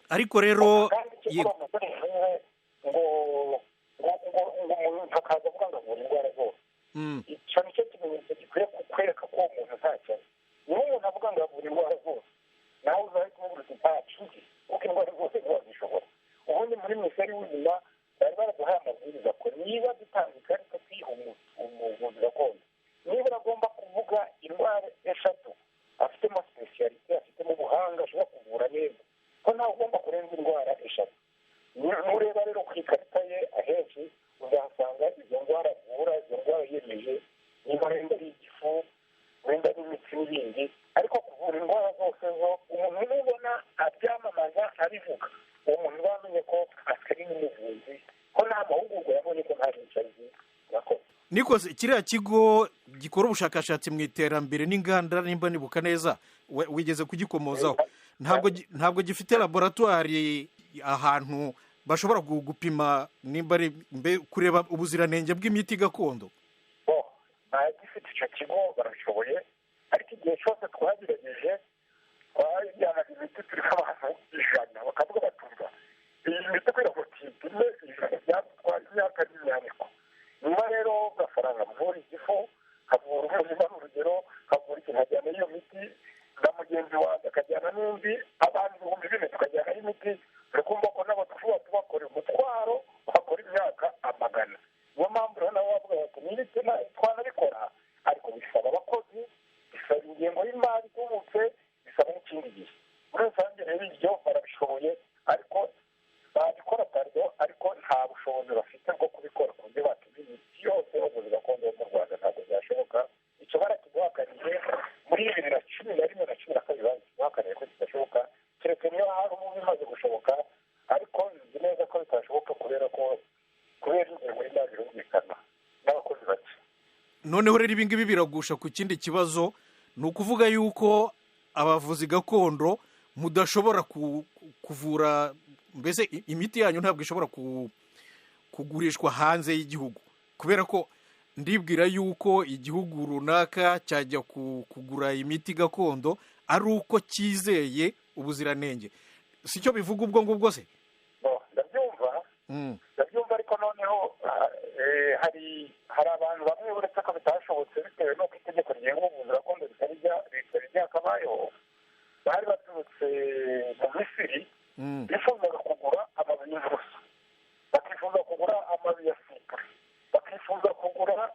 Speaker 1: Ariko rero
Speaker 7: Kandi icyo kuba ngo ngo ngo ngo umuntu akaza avuga ngo avura indwara zose, icyo ni cyo kimenyetso gikwiye kukwereka ko uwo muntu ntacyo azi. Niba umuntu avuga ngo avura indwara zose, nawe uzahita umubwira uti: "Ntacyo uzi," kuko indwara zose ntiwazishobora. Ubundi muri Minisiteri y'Ubuzima bari baraduhaye amabwiriza ko niba dutanga ikarita tuyiha umuvuzi gakondo, nibura agomba kuvuga indwara eshatu afitemo spécialité, afitemo ubuhanga, ashobora kuvura neza, ko ntawe ugomba kurenza indwara eshatu. Nureba rero ku ikarita ye, ahenshi uzahasanga izo ndwara avura, izo ndwara yiyemeje, niba wenda ari igifu, wenda ari imitsi n'ibindi. Ariko kuvura indwara zose zo, umuntu nubona abyamamaza, abivuga, uwo muntu bamenye ko atari n'umuvuzi, ko nta mahugurwa yabonye, ko nta byinshi azi. Murakoze.
Speaker 1: Nikoze kiriya kigo gikora ubushakashatsi mu iterambere n'inganda, nimba nibuka neza, wigeze kugikomozaho, ntabwo gifite laboratwari ahantu bashobora gupima, nimba ari kureba ubuziranenge bw'imiti gakondo?
Speaker 7: Bo gifite icyo kigo, barabishoboye, ariko igihe cyose twagerageje, twajyanaga imiti turi abantu 100, bakavuga batumva iyi miti kugira ngo tuyipime 100 byatwara imyaka n'imyaniko. Niba rero Gafaranga mvura igifu, nkavura umwijima, ni urugero, nkavura ikintu, nkajyana iyo miti na mugenzi wanjye akajyana n'undi, abantu 4000 tukajyanaho imiti, turi kumva ko nabo tuba tubakorera umutwaro bakora imyaka amagana. Niyo mpamvu rero nabo bavuga bati: "Niba twanabikora, ariko bisaba abakozi, bisaba ingengo y'imari itubutse, bisaba n'ikindi gihe." Muri rusange rero ibyo barabishoboye, ariko babikora pardon, ariko nta bushobozi bafite bwo kubikora ku buryo bapima imiti yose y'ubuvuzi gakondo yo mu Rwanda. Ntabwo byashoboka. Icyo barakiduhakaniye muri 2011 na 12, barakiduhakaniye ko kidashoboka, keretse niyo hari ubu bimaze gushoboka. Ariko nzi neza ko bitashoboka kubera ingengo y'imari, birumvikana, n'abakozi bake.
Speaker 1: Noneho rero ibi ngibi biragusha ku kindi kibazo, ni ukuvuga yuko abavuzi gakondo mudashobora kuvura, mbese imiti yanyu ntabwo ishobora kugurishwa hanze y'igihugu, kubera ko Ndibwira yuko igihugu runaka cyajya kugura imiti gakondo ari uko cyizeye ubuziranenge. Si cyo bivuga ubwo ngubwo se?
Speaker 7: Ndabyumva, ariko noneho hari abantu bamwe uretse ko bitashobotse bitewe n'uko itegeko rigenga ubuvuzi gakondo ritari ryakabayeho, bari baturutse mu Misiri bifuzaga kugura amababi y'inturusu, bakifuza kugura amababi ya sipure, bakifuza kugura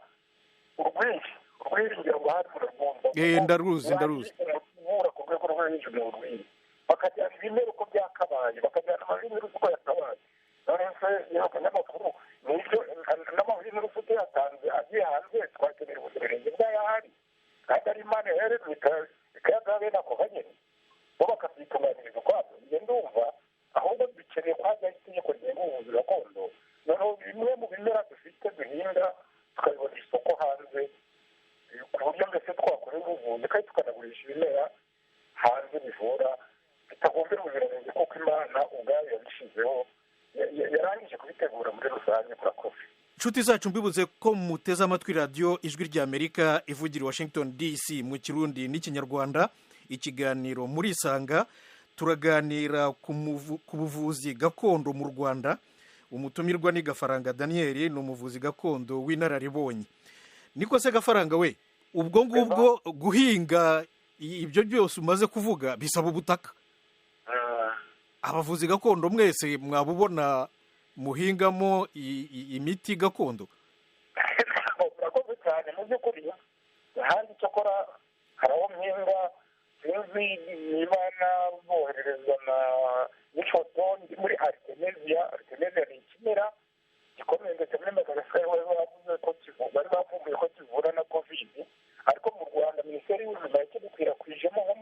Speaker 7: urwiri ngira ngo hari murarwumva.
Speaker 1: Ndaruzi.
Speaker 7: Uvura ku rwego rwo hejuru ni urwiri. Bakajyana ibimera uko byakabaye, bakajyana amababi y'inturusu uko yakabaye. None se akanyamakuru nibyo n'amababi y'inturusu tuyatanze agiye hanze twakenera ubuziranenge bw'ayahari, kandi ari Imana yahererwa ikayaduha bene ako kageni, bo bakabyitunganyiriza ukwabyo. Njye ndumva ahubwo dukeneye ko hajyaho itegeko rigenga ubuvuzi gakondo, noneho bimwe mu bimera dufite duhinga tukabibona isoko hanze, ku buryo mbese twakorera ubuvuzi kandi tukanagurisha ibimera hanze bivura bitagombera ubuziranenge, kuko Imana ubwayo yabishyizeho, yarangije kubitegura muri rusange. Murakoze.
Speaker 1: Inshuti zacu, mbibuze ko muteze amatwi radiyo Ijwi ry'Amerika ivugira i Washington DC mu Kirundi n'Ikinyarwanda, ikiganiro muri Isanga. Turaganira ku buvuzi gakondo mu Rwanda. Umutumirwa ni Gafaranga Daniel, ni umuvuzi gakondo w'inararibonye. Niko se Gafaranga we, ubwo ngubwo guhinga ibyo byose umaze kuvuga bisaba ubutaka. Abavuzi gakondo mwese mwabubona muhingamo imiti gakondo?
Speaker 7: Murakoze cyane. Mu by'ukuri ahandi cyakora hari aho mpinga, sinzi niba naboherereza n'ifoto. Ndi muri Artemisia. Artemisia ni ikimera gikomeye, ndetse muri Madagascar bari bavuze ko bari bavumbuye ko kivura na Covid, ariko mu Rwanda Minisiteri y'Ubuzima yakigukwirakwijemo nko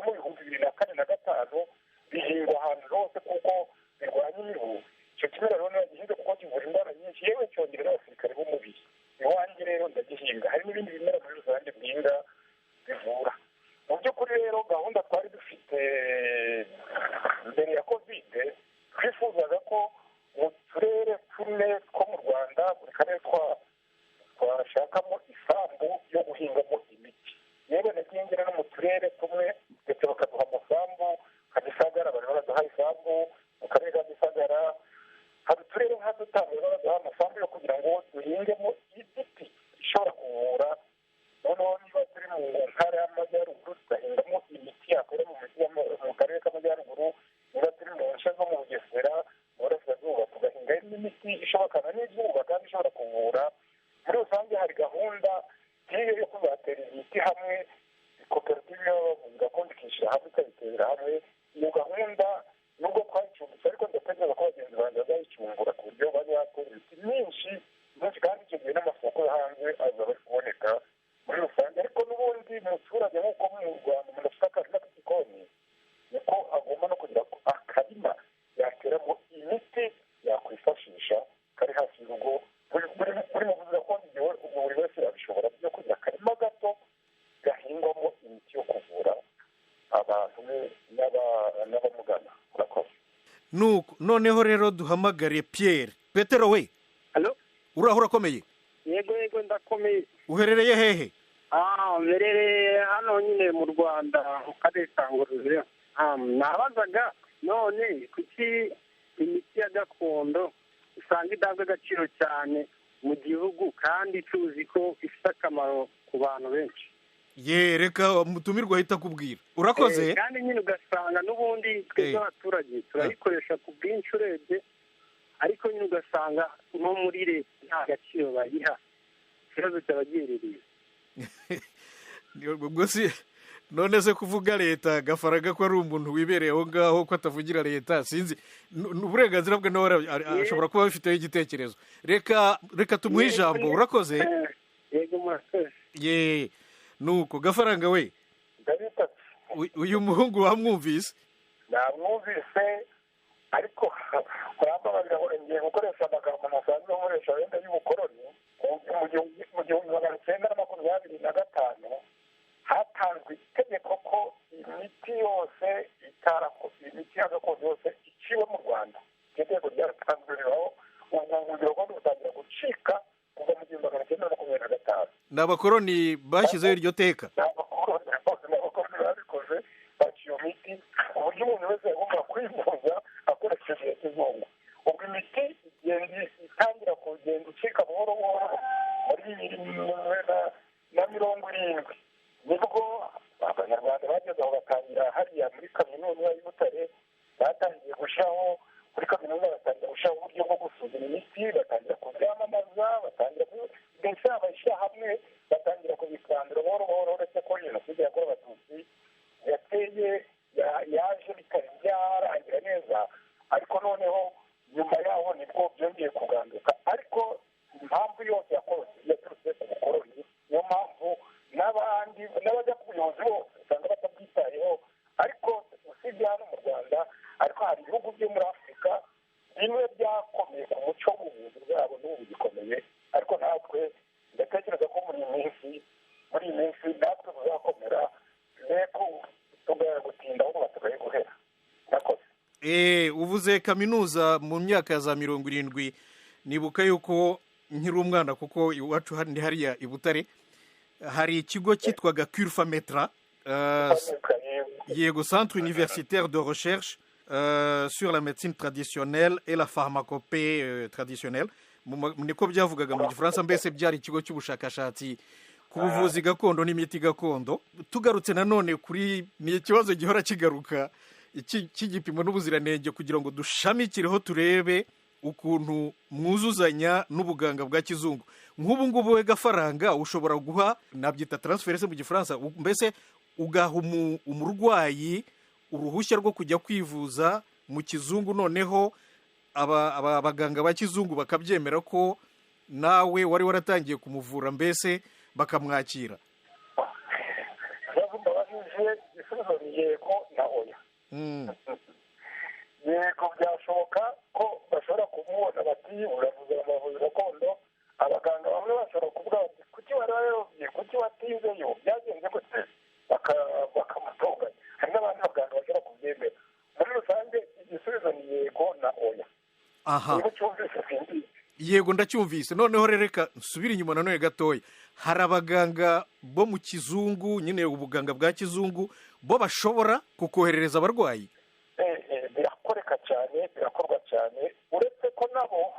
Speaker 7: mu 2004 na 2005, bihingwa ahantu hose kuko birwanya imibu. Icyo kimera rero nagihinze kuko kivura indwara nyinshi, yewe cyongera n'abasirikare b'umubiri. Iwanjye rero ndagihinga. Hari n'ibindi bimera muri rusange duhinga bivura. Mu by'ukuri rero gahunda twari dufite mbere ya Covid, twifuzaga ko mu turere 4 two mu Rwanda, buri karere twashakamo isambu yo guhingamo imiti. Yewe nagiye no mu turere tumwe, ndetse bakaduha amasambu. Nka Gisagara bari baraduha isambu, mu karere ka Gisagara hari uturere nka dutanu bari baraduha amasambu yo kugira ngo duhingemo igiti ishobora kuvura. Noneho niba turi mu ntara y'Amajyaruguru tugahingamo imiti yakorera mu karere k'Amajyaruguru, niba turi mu nce zo mu Bugesera mu Burasirazuba tugahingamo imiti ishobokana n'izuba kandi ishobora kuvura. Muri rusange hari gahunda nk'iyo yo kuzatera imiti hamwe, koperative y'abavuzi gakondo ikishyira hamwe ikabitera hamwe. Iyo gahunda nubwo twayicumbitse, ariko ndatekereza ko bagenzi banjye bazayicumbura ku buryo bazatera imiti myinshi myinshi, kandi icyo gihe n'amasoko yo hanze azaba ari kuboneka muri rusange. Ariko n'ubundi umuturage, nk'uko mu Rwanda umuntu afite akarima k'igikoni, niko agomba no kugira akarima yateramo imiti yakwifashisha kari hafi y'urugo. Buri muvuzi gakondo buri wese yabishobora byo kugira akarima gato gahingwamo imiti yo kuvura abantu n'abamugana. Murakoze.
Speaker 1: Nuko noneho rero duhamagare Pierre Petero we. Uraho urakomeye?
Speaker 10: Yego ndakomeye.
Speaker 1: Uherereye hehe?
Speaker 10: Mberereye hano nyine mu Rwanda, mu karere ka Ngororero. Nabazaga none kuki imiti ya gakondo usanga idahabwa agaciro cyane mu gihugu, kandi tuzi ko ifite akamaro ku bantu benshi?
Speaker 1: Ye, reka mutumirwa ahita akubwira. Urakoze.
Speaker 10: Kandi nyine ugasanga n'ubundi twebwe abaturage turayikoresha ku bwinshi urebye, ariko nyine ugasanga nko muri leta nta gaciro bayiha, ikibazo cyaba giherereye.
Speaker 1: Ubwo si none se kuvuga leta, Gafaranga ko ari umuntu wibereye aho ngaho, ko atavugira leta, sinzi uburenganzira bwe, nawe ashobora kuba abifiteho igitekerezo. Reka tumuhe ijambo. Urakoze.
Speaker 10: Yego, murakoze.
Speaker 1: Ye, nuko Gafaranga we, uyu muhungu wamwumvise?
Speaker 7: Namwumvise, ariko urambabarira ngiye gukoresha amagambo nasanzwe nkoresha wenda y'ubukoroni. Mu 1925 hatanzwe itegeko ko imiti yose imiti ya gakondo yose iciwe mu Rwanda. Iryo tegeko ryaratanzwe ribaho, ubwo buvuzi gakondo butangira gucika kuva mu
Speaker 1: Ni abakoroni bashyizeho iryo teka.
Speaker 7: Ni abakoroni babikoze, baca iyo miti ku buryo umuntu wese yagomba kwivuza akoresheje iya kizungu. Ubwo imiti igenda itangira kugenda icika buhoro buhoro muri 270, nibwo Abanyarwanda bageze aho batangira hariya muri kaminuza y'i Butare, batangiye gushyiraho kuri kaminuza, batangira gushyiraho uburyo bwo gusuzuma imiti, batangira kubyamamaza, batangira mbese amashyirahamwe batangira kubikandura buhoro buhoro. Uretse ko Jenoside yakorewe Abatutsi yateye yaje bitari byarangira neza, ariko noneho nyuma yaho nibwo byongeye kuganduka. Ariko impamvu yose yaturutse ku bukoroni, niyo mpamvu n'abandi n'abajya ku buyobozi bose usanga batabyitayeho. Ariko usibye hano mu Rwanda, ariko hari ibihugu byo muri Afurika bimwe byakomeye ku muco w'ubuvuzi bwabo n'ubu bigikomeye. Ariko natwe ndatekereza ko muri iyi minsi natwe tuzakomera, nteko tugaya gutinda ahubwo batugaye guhera. Murakoze.
Speaker 1: Uvuze kaminuza mu myaka ya za 70, nibuka yuko nkiri umwana, kuko iwacu hariya i Butare hari ikigo cyitwaga Curfametra, yego, Centre Universitaire de Recherche sur la médecine traditionnelle et la pharmacopée traditionnelle, niko byavugaga mu Gifaransa. Mbese byari ikigo cy'ubushakashatsi ku buvuzi gakondo n'imiti gakondo. Tugarutse nanone kuri ni ikibazo gihora kigaruka cy'igipimo n'ubuziranenge, kugira ngo dushamikireho turebe ukuntu mwuzuzanya n'ubuganga bwa kizungu. Nk'ubu ngubu we Gafaranga ushobora guha, nabyita transfert mu Gifaransa, mbese ugaha umurwayi uruhushya rwo kujya kwivuza mu kizungu, noneho abaganga ba kizungu bakabyemera ko nawe wari waratangiye kumuvura, mbese bakamwakira.
Speaker 7: Igisubizo ni yego na oya. Yego, byashoboka ko bashobora kumubona bati uravuza amavuzi gakondo. Abaganga bamwe bashobora kuvuga bati kuki wari wayobye, kuki watinzeyo, byagenze gute, bakamutunganya. Hari n'abandi baganga bashobora kubyemera. Muri rusange igisubizo ni yego na oya.
Speaker 1: Aha,
Speaker 7: niba ucyumvise simbizi.
Speaker 1: Yego, ndacyumvise. Noneho rero reka nsubire inyuma nanone gatoya. Hari abaganga bo mu kizungu nyine, ubuganga bwa kizungu, bo bashobora kukoherereza abarwayi.
Speaker 7: Birakoreka cyane, birakorwa cyane, uretse ko nabo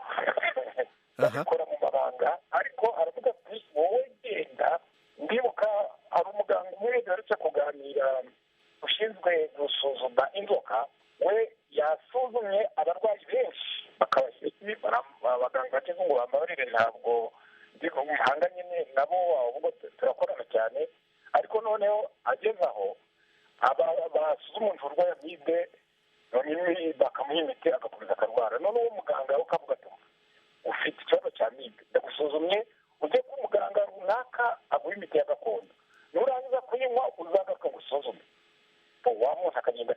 Speaker 7: babikora mu mabanga. Ariko aravuga ati wowe genda. Ndibuka hari umuganga umwe duherutse kuganira ushinzwe gusuzuma inzoka, we yasuzumye abarwayi benshi bakabashyira imiti. Abaganga ba kizungu bambabarire, ntabwo muhanganye nabo, ahubwo turakorana cyane. Ariko noneho ageze aho basuzuma umuntu urwaye amibe, bakamuha imiti agakomeza akarwara. Noneho uwo muganga we akavuga ati ufite ikibazo cya amibe, ndagusuzumye, ujye ku muganga runaka aguha imiti ya gakondo, nurangiza kuyinywa uzagaruka ngusuzume. Wa muntu akagenda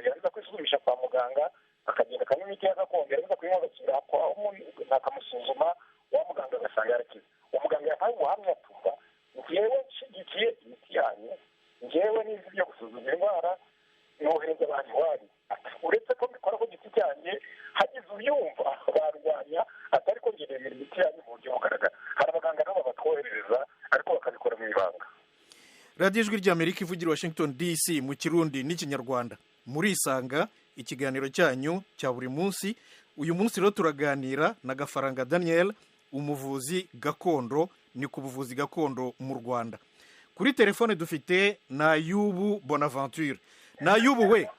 Speaker 7: yarangiza kwisuzumisha kwa muganga, akagenda akanywa imiti ya gakondo, yarangiza kuyinywa agasubira kwa akamusuzuma, wa muganga agasanga yarakize. Uwo muganga yahaye ubuhamya atumva njyewe nshyigikiye imiti yanyu, njyewe nizi ibyo gusuzuma indwara, nohereza abantu iwanyu. Uretse ko mbikora ku giti cyanjye, hagize ubyumva barwanya, atari ko ngenera imiti yanyu mu buryo bugaragara. Hari abaganga nabo babatwoherereza, ariko bakabikora mu ibanga.
Speaker 1: Radiyo Ijwi ry'Amerika ivugira Washington DC mu Kirundi n'Ikinyarwanda. Murisanga, ikiganiro cyanyu cya buri munsi. Uyu munsi rero turaganira na Gafaranga Daniel, umuvuzi gakondo, ni ku buvuzi gakondo mu Rwanda. Kuri telefone dufite Nayubu Bonaventure. Nayubu we,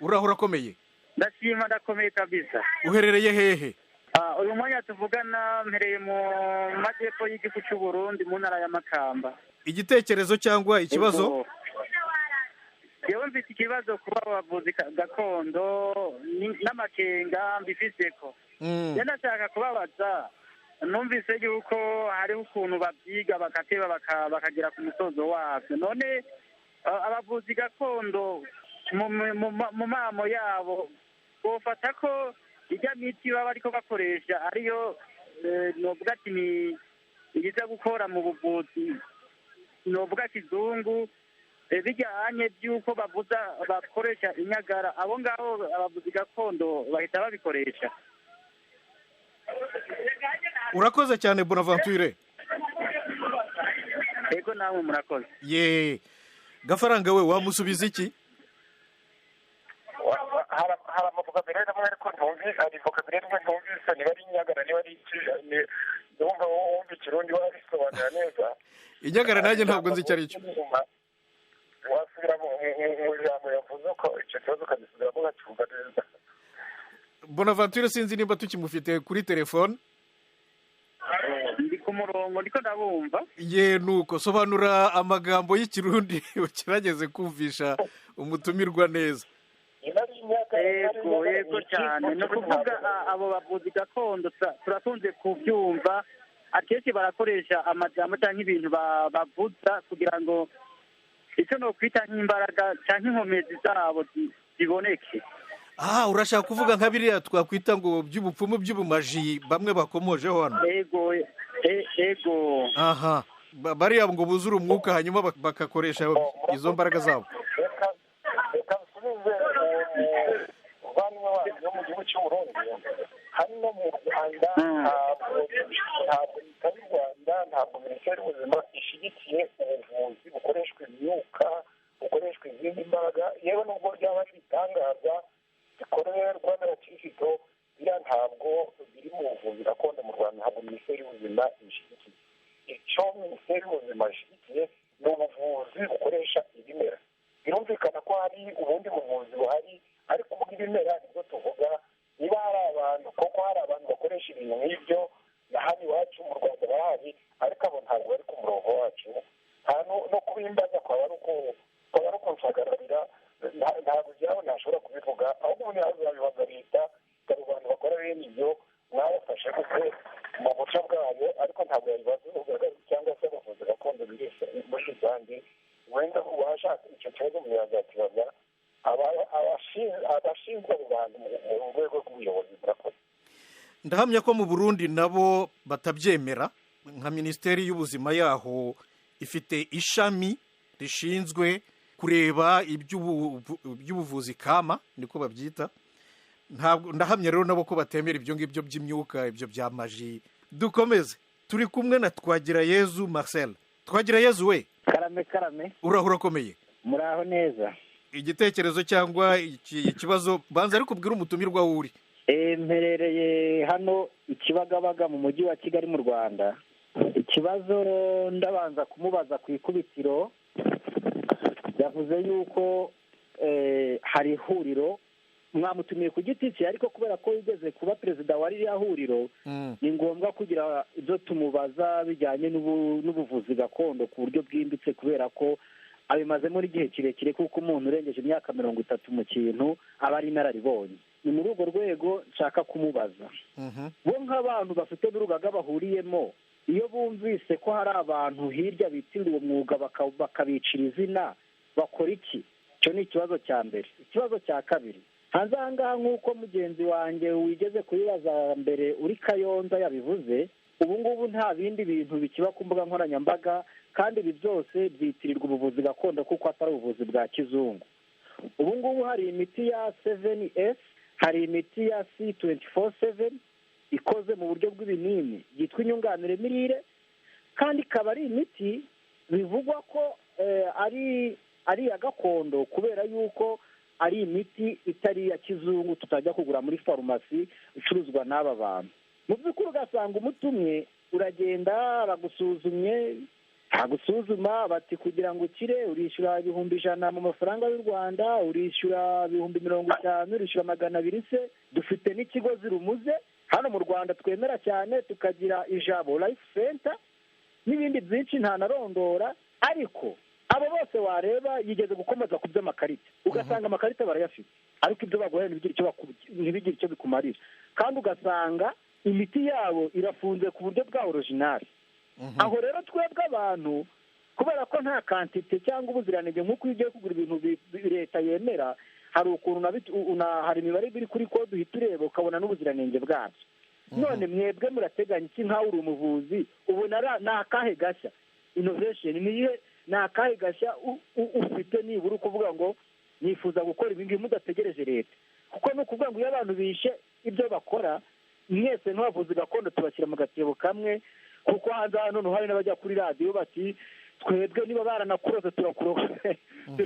Speaker 1: uraho urakomeye?
Speaker 11: Ndashima, ndakomeye kabisa.
Speaker 1: Uherereye hehe?
Speaker 11: Uyu mwanya tuvugana mpereye mu majyepfo y'igihugu cy'u Burundi, mu ntara ya Makamba.
Speaker 1: Igitekerezo cyangwa ikibazo?
Speaker 11: Yewe mfite ikibazo kuba abavuzi gakondo n'amakenga mbifiseko. Ndashaka kubabaza, numvise yuko hariho ukuntu babyiga bakateba bakagera ku musozo wabyo. None abavuzi gakondo mu mamo yabo bofata ko ijya miti baba ariko bakoresha ariyo novuga ati ni iza gukora mu buvuzi novuga kizungu, bijyanye by'uko bavuza bakoresha inyagara, abo ngabo abavuzi gakondo bahita babikoresha.
Speaker 1: Urakoze cyane Bonaventure.
Speaker 11: Yego, namwe murakoze.
Speaker 1: Ye, Gafaranga we, wamusubiza iki?
Speaker 7: Hari amavokabulere amwe ariko ntumvise, hari vocabulaire imwe ntumvise, niba ari inyagara, niba ari iki. Ndumva wumva Ikirundi wabisobanura neza.
Speaker 1: Inyagara nanjye ntabwo nzi icyo ari cyo.
Speaker 7: Wasubira mu ijambo yavuze ko icyo kibazo ukagisubiramo ukacyumva neza.
Speaker 1: Bonaventure, sinzi niba tukimufite kuri telefone.
Speaker 11: Ndi ku murongo, ndiko ndabumva.
Speaker 1: Ye, nuko sobanura amagambo y'Ikirundi, ugerageze kumvisha umutumirwa neza.
Speaker 11: Yego, yego cyane. Ni ukuvuga abo bavuzi gakondo turakunze kubyumva, akenshi barakoresha amajambo cyangwa ibintu bavuza kugira ngo icyo ni ukwita nk'imbaraga cyangwa inkomezi zabo ziboneke.
Speaker 1: Ah, urashaka kuvuga nka biriya twakwita ngo by'ubupfumu, by'ubumaji bamwe bakomojeho hano?
Speaker 11: Yego, yego.
Speaker 1: Aha, bariya ngo buzure umwuka, hanyuma bagakoresha izo mbaraga zabo.
Speaker 7: Reka nsubize umuvandimwe wanyu wo mu gihugu cy'u Burundi. Hano mu Rwanda, ntabwo Leta y'u Rwanda, ntabwo Minisiteri y'Ubuzima ishyigikiye ubuvuzi bukoreshwa imyuka, bukoreshwa izindi mbaraga, yewe nubwo byaba ari ibitangaza bikorerwa n'abakirisitu. Biriya ntabwo biri mu buvuzi gakondo mu Rwanda, ntabwo Minisiteri y'Ubuzima ibishyigikiye. Icyo Minisiteri y'Ubuzima ishyigikiye ni ubuvuzi bukoresha ibimera. Birumvikana ko hari ubundi buvuzi buhari, ariko ubw'ibimera nibwo tuvuga. Niba hari abantu koko, hari abantu bakoresha ibintu nk'ibyo, na hano iwacu mu Rwanda barahari, ariko abo ntabwo bari ku murongo wacu. No kubimbaza kwaba ari ukunsagararira, ntabwo byabo ntashobora kubivuga. Ahubwo ubundi yazabibaza leta, abo bantu bakora bene ibyo mwabafashe gute mu buryo bwabo, ariko ntabwo yabibaza urugaga cyangwa se abavuzi gakondo muri rusange. Wenda uwashaka icyo kibazo muyazakibaza abashinzwe abo bantu mu rwego rw'ubuyobozi. Murakoze.
Speaker 1: Ndahamya ko mu Burundi nabo batabyemera. Nka Minisiteri y'Ubuzima yaho ifite ishami rishinzwe kureba iby'ubuvuzi kama, niko babyita. Ntabwo, ndahamya rero nabo ko batemera ibyo ngibyo by'imyuka, ibyo bya maji. Dukomeze, turi kumwe na Twagirayezu Marcel. Twagirayezu we!
Speaker 12: Karame, karame.
Speaker 1: Uraho, urakomeye?
Speaker 12: Muraho neza.
Speaker 1: Igitekerezo cyangwa ikibazo? Banza ariko ubwire umutumirwa wuri.
Speaker 12: Mperereye hano i Kibagabaga mu Mujyi wa Kigali mu Rwanda. Ikibazo ndabanza kumubaza ku ikubitiro, yavuze yuko hari ihuriro, mwamutumiye ku giti cye, ariko kubera ko yigeze kuba perezida wa ririya huriro, ni ngombwa kugira ibyo tumubaza bijyanye n'ubuvuzi gakondo ku buryo bwimbitse, kubera ko abimazemo n'igihe kirekire, kuko umuntu urengeje imyaka 30 mu kintu aba ari inararibonye. Ni muri urwo rwego nshaka kumubaza, bo nk'abantu bafite n'urugaga bahuriyemo, iyo bumvise ko hari abantu hirya bitirira uwo mwuga bakabicira izina, bakora iki? Icyo ni ikibazo cya mbere. Ikibazo cya kabiri, hanze aha ngaha, nk'uko mugenzi wanjye wigeze kubibaza mbere uri Kayonza yabivuze, ubu ngubu nta bindi bintu bikiba ku mbuga nkoranyambaga, kandi ibi byose byitirirwa ubuvuzi gakondo kuko atari ubuvuzi bwa kizungu. Ubu ngubu hari imiti ya 7S, hari imiti ya C24/7 ikoze mu buryo bw'ibinini byitwa inyunganiremirire, kandi ikaba ari imiti bivugwa ko ari iya gakondo, kubera yuko ari imiti itari iya kizungu tutajya kugura muri farumasi icuruzwa n'aba bantu. Mu by'ukuri ugasanga umuti umwe uragenda bagusuzumye, bagusuzuma bati kugira ngo ukire urishyura 100,000 mu mafaranga y'u Rwanda, urishyura 50,000, urishyura 200 se. Dufite n'ikigo Zirumuze hano mu Rwanda twemera cyane, tukagira Ijabo Life Center n'ibindi byinshi ntanarondora. Ariko abo bose wareba, yigeze gukomeza ku by'amakarita, ugasanga amakarita barayafite, ariko ibyo baguhaye ntibigire icyo bikumarira, kandi ugasanga imiti yabo irafunze ku buryo bwa original. Aho rero twebwe abantu, kubera ko nta quantité cyangwa ubuziranenge, nk'uko iyo ugiye kugura ibintu leta yemera, hari ukuntu hari imibare iri kuri kode uhita ureba ukabona n'ubuziranenge bwabyo. None mwebwe murateganya iki nkawe uri umuvuzi? Ubona ni akahe gashya, innovation niye, ni akahe gashya ufite nibura ukuvuga ngo nifuza gukora ibi ngibi mudategereje leta? Kuko ni ukuvuga ngo iyo abantu bishe ibyo bakora, mwese nk'abavuzi gakondo tubashyira mu gatebo kamwe, kuko hanze hano hari n'abajya kuri radiyo bati Twebwe niba baranakuroze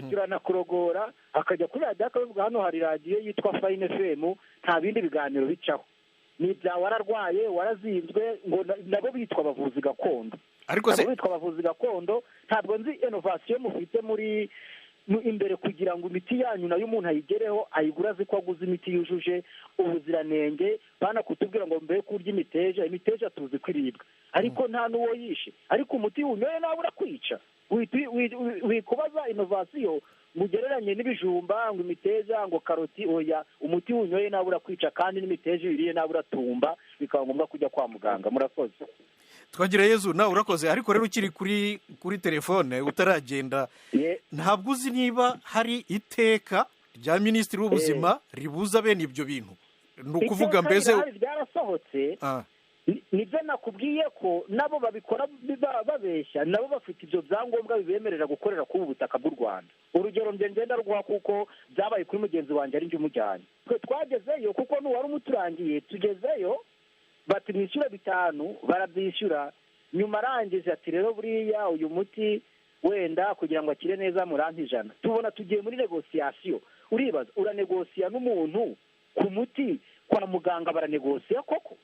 Speaker 12: turanakurogora, akajya kuri radiyo akabivuga. Hano hari radiyo yitwa Fine FM, nta bindi biganiro bicaho, ni ibya wararwaye warazinzwe, ngo nabo bitwa abavuzi gakondo.
Speaker 1: Ariko se
Speaker 12: nabo bitwa abavuzi gakondo, ntabwo nzi innovation mufite muri imbere kugira ngo imiti yanyu nayo umuntu ayigereho, ayigura azi ko aguze imiti yujuje ubuziranenge. Bana kutubwira ngo mbere kurya imiteja, imiteja tuzi kwiribwa, ariko nta n'uwo yishe, ariko umuti unyoye nawe urakwica. Wikubaza innovation mugereranye n'ibijumba ngo imiteja ngo karoti, oya, umuti unyoye nawe urakwica, kandi n'imiteja uyiriye nawe uratumba, bikaba ngombwa kujya kwa muganga. Murakoze.
Speaker 1: Twagira Yezu, nawe urakoze. Ariko rero ukiri kuri telefone utaragenda, ntabwo uzi niba hari iteka rya minisitiri w'ubuzima ribuza bene ibyo bintu? Ni ukuvuga mbese
Speaker 12: ryarasohotse. Nibyo nakubwiye ko nabo babikora babeshya, nabo bafite ibyo byangombwa bibemerera gukorera kuri ubu butaka bw'u Rwanda. Urugero ngenda rwa kuko byabaye kuri mugenzi wanjye ari njye umujyanye, twe twagezeyo kuko n'uwari umuturangiye, tugezeyo bati mwishyura 5, barabyishyura. Nyuma arangije ati rero buriya uyu muti wenda kugira ngo akire neza murampa 100. Tubona tugiye muri negosiyasiyo. Uribaza, uranegosiya n'umuntu ku muti, kwa muganga baranegosiya koko?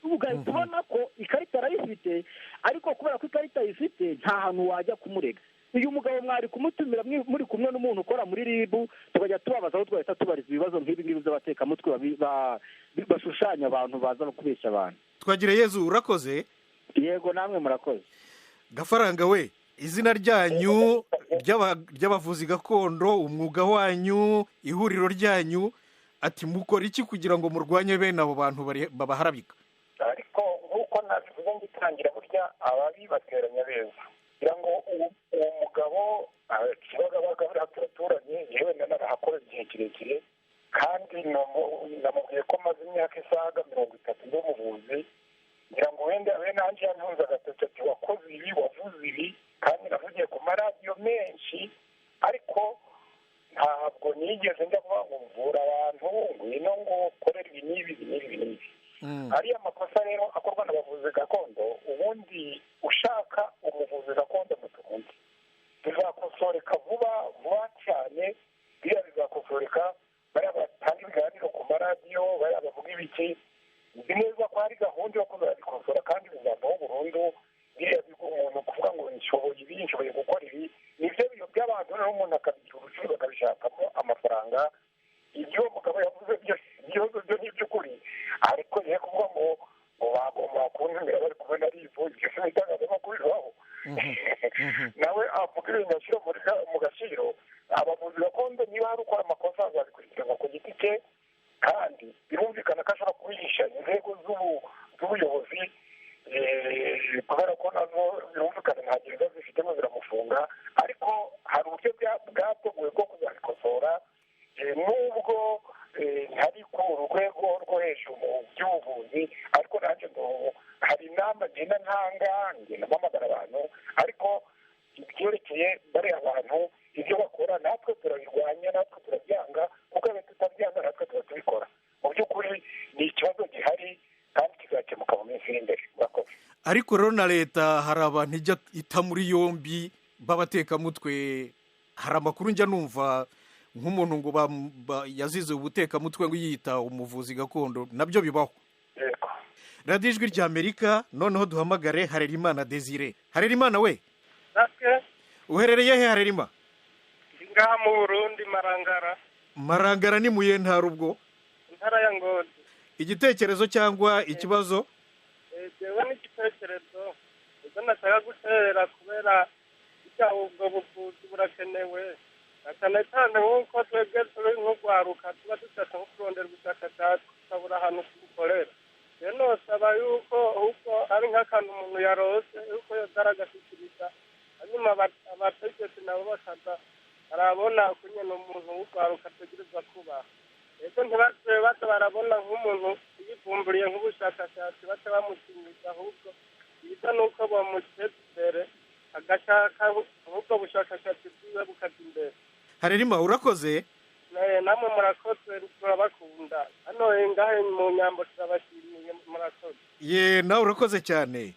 Speaker 12: Ugahita ubona ko ikarita arayifite, ariko kubera ko ikarita ayifite nta hantu wajya kumurega. Uyu mugabo mwari kumutumira muri kumwe n'umuntu ukora muri RIB, tukajya tubabaza aho twahita tubariza ibibazo nk'ibi ngibi by'abatekamutwe bashushanya abantu baza kubeshya abantu.
Speaker 1: Twagira Yezu, urakoze.
Speaker 12: Yego, namwe murakoze.
Speaker 1: Gafaranga we, izina ryanyu ry'abavuzi gakondo, umwuga wanyu, ihuriro ryanyu, ati mukora iki kugira ngo murwanye bene abo bantu babaharabika?
Speaker 7: Ariko nk'uko nabivuze ngitangira, burya ababi bateranya beza. Kugira ngo uwo mugabo Kibagabaga buriya turaturanye, yewe narahakoze igihe kirekire, kandi namubwiye ko maze imyaka isaga 30 ndi umuvuzi. Ngira ngo wenda we nanjye yantunze agatoki ati wakoze ibi, wavuze ibi, kandi navugiye ku maradiyo menshi, ariko ntabwo nigeze njya kuvuga ngo mvura abantu, ngwino ngo ukorere ibi n'ibi ibi n'ibi n'ibi. Ariya makosa rero akorwa n'abavuzi gakondo, ubundi ushaka umuvuzi gakondo mutundi bizakosoreka vuba vuba cyane. Biriya bizakosoreka, bariya batanga ibiganiro ku maradiyo, bariya bavuga ibiki, nzi neza ko hari gahunda yo kuzabikosora kandi bizavaho burundu. Biriya umuntu kuvuga ngo nshoboye ibi, nshoboye gukora ibi, nibyo biyobya abantu, noneho umuntu akabigira ubucuruzi akabishakamo amafaranga. Ibyo mugabo yavuze byo ni iby'ukuri, ariko ye kuvuga ngo bagomba kuntumira bari kumwe na RIB, ibyo si itangazamakuru bibaho. Nawe avuga ibintu ashyira mu gaciro. Abavuzi gakondo niba hari ukora amakosa azabikurikirana ku giti cye, kandi birumvikana ko ashobora kubihisha inzego z'ubuyobozi, kubera ko nazo birumvikana nta gereza zifitemo ziramufunga, ariko hari uburyo bwateguwe bwo kuzabikosora. Nubwo ntari ku rwego rwo hejuru mu by'ubuvuzi, ariko nanjye hari inama ngenda ntanga, ngenda mpamagara abantu, ariko ibyerekeye bariya bantu ibyo bakora natwe turabirwanya, natwe turabyanga, kuko iyo tutabyanga natwe tuba tubikora. Mu by'ukuri ni ikibazo gihari kandi kizakemuka mu minsi iri imbere. Murakoze.
Speaker 1: Ariko rero na leta hari abantu ijya ita muri yombi b'abatekamutwe. Hari amakuru njya numva nk'umuntu ngo yazize ubutekamutwe ngo yiyita umuvuzi gakondo, nabyo bibaho. Radiyo Ijwi rya Amerika, noneho duhamagare Harerimana Desire. Harerimana we, uherereye he Harerima?
Speaker 10: Ngaha mu Burundi, Marangara.
Speaker 1: Marangara ni muye ntara ubwo?
Speaker 10: Intara ya Ngozi.
Speaker 1: Igitekerezo cyangwa ikibazo?
Speaker 10: Jewe n'igitekerezo ibyo nashaka gutera, kubera ubwo buvuzi burakenewe cyane cyane nk'uko twebwe turi nk'urwaruka tuba dushaka nko kurondera ubushakashatsi tukabura ahantu tubukorera. Rero nosaba yuko ahubwo ari nk'akantu umuntu yarose yuko yoza aragashyikiriza, hanyuma abategetsi nabo bakaza barabona ukunyene umuntu w'urwaruka ategerezwa kubaho. Ego ntibaze baza barabona nk'umuntu yivumburiye nk'ubushakashatsi baca bamukinyiza, ahubwo byiza ni uko bamuteza imbere agashaka ahubwo bushakashatsi bwiwe bukaja imbere.
Speaker 1: Harerima, urakoze.
Speaker 10: Namwe murakoze, turabakunda. Hano ngahe mu Nyambo turabashimiye, murakoze.
Speaker 1: Ye, nawe urakoze cyane.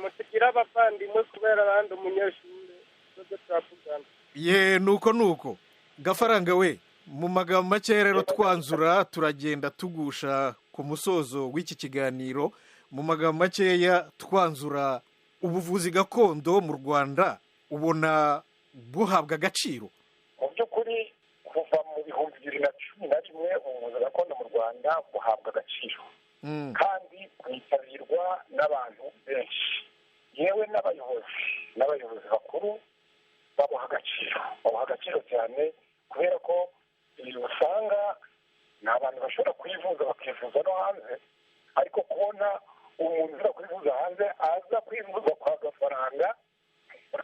Speaker 10: Musigire abavandimwe kubera abandi umunyeshuri. nibyo turavugana.
Speaker 1: Ye, nuko nuko, Gafaranga we, mu magambo make rero twanzura, turagenda tugusha ku musozo w'iki kiganiro. Mu magambo makeya twanzura, ubuvuzi gakondo mu Rwanda ubona buhabwa agaciro?
Speaker 7: Mu by'ukuri, kuva mu 2011 ubuvuzi gakondo mu Rwanda buhabwa agaciro kandi bwitabirwa n'abantu benshi, yewe n'abayobozi bakuru babuha agaciro, babuha agaciro cyane, kubera ko usanga ni abantu bashobora kwivuza, bakivuza no hanze. Ariko kubona umuntu uza kwivuza hanze, aza kwivuza kwa Gafaranga, uri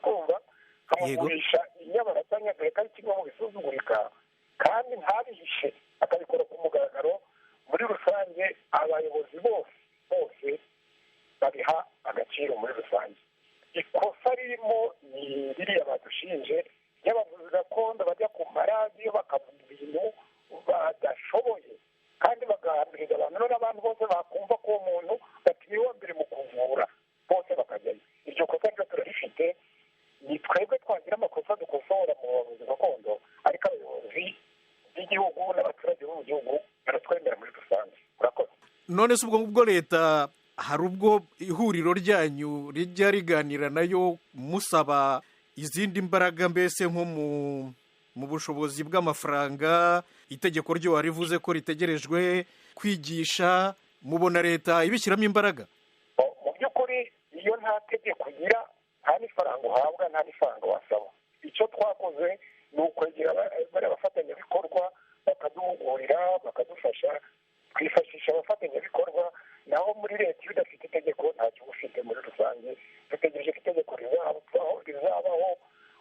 Speaker 7: kamugurisha inyabarasanya, dore ko ari kimwe mu bisuzugurika, kandi ntabihishe, akabikora ku mugaragaro. Muri rusange abayobozi bose bose babiha agaciro muri rusange. Ikosa ririmo ni ririya badushinje ry'abavuzi gakondo bajya ku maradiyo bakavuga ibintu badashoboye kandi bagahambiriza abantu, none abantu bose bakumva ko uwo muntu bati niwe wa mbere mu kuvura, bose bakajyayo. Iryo kosa ryo turarifite, ni twebwe twagira amakosa dukosora mu bavuzi gakondo, ariko abayobozi b'igihugu n'abaturage bo mu gihugu baratwemera muri rusange. Urakoze.
Speaker 1: None se ubwo ngubwo leta hari ubwo ihuriro ryanyu rijya riganira nayo musaba izindi mbaraga, mbese nko mu bushobozi bw'amafaranga? Itegeko ryo warivuze ko ritegerejwe, kwigisha, mubona leta ibishyiramo imbaraga?
Speaker 7: Mu by'ukuri iyo nta tegeko ugira, nta n'ifaranga uhabwa, nta n'ifaranga wasaba. Icyo twakoze ni ukwegera bariya bafatanyabikorwa, bakaduhugurira, bakadufasha, twifashisha abafatanyabikorwa. Naho muri leta iyo udafite itegeko ntacyo uba ufite muri rusange. Dutegereje ko itegeko rizabaho.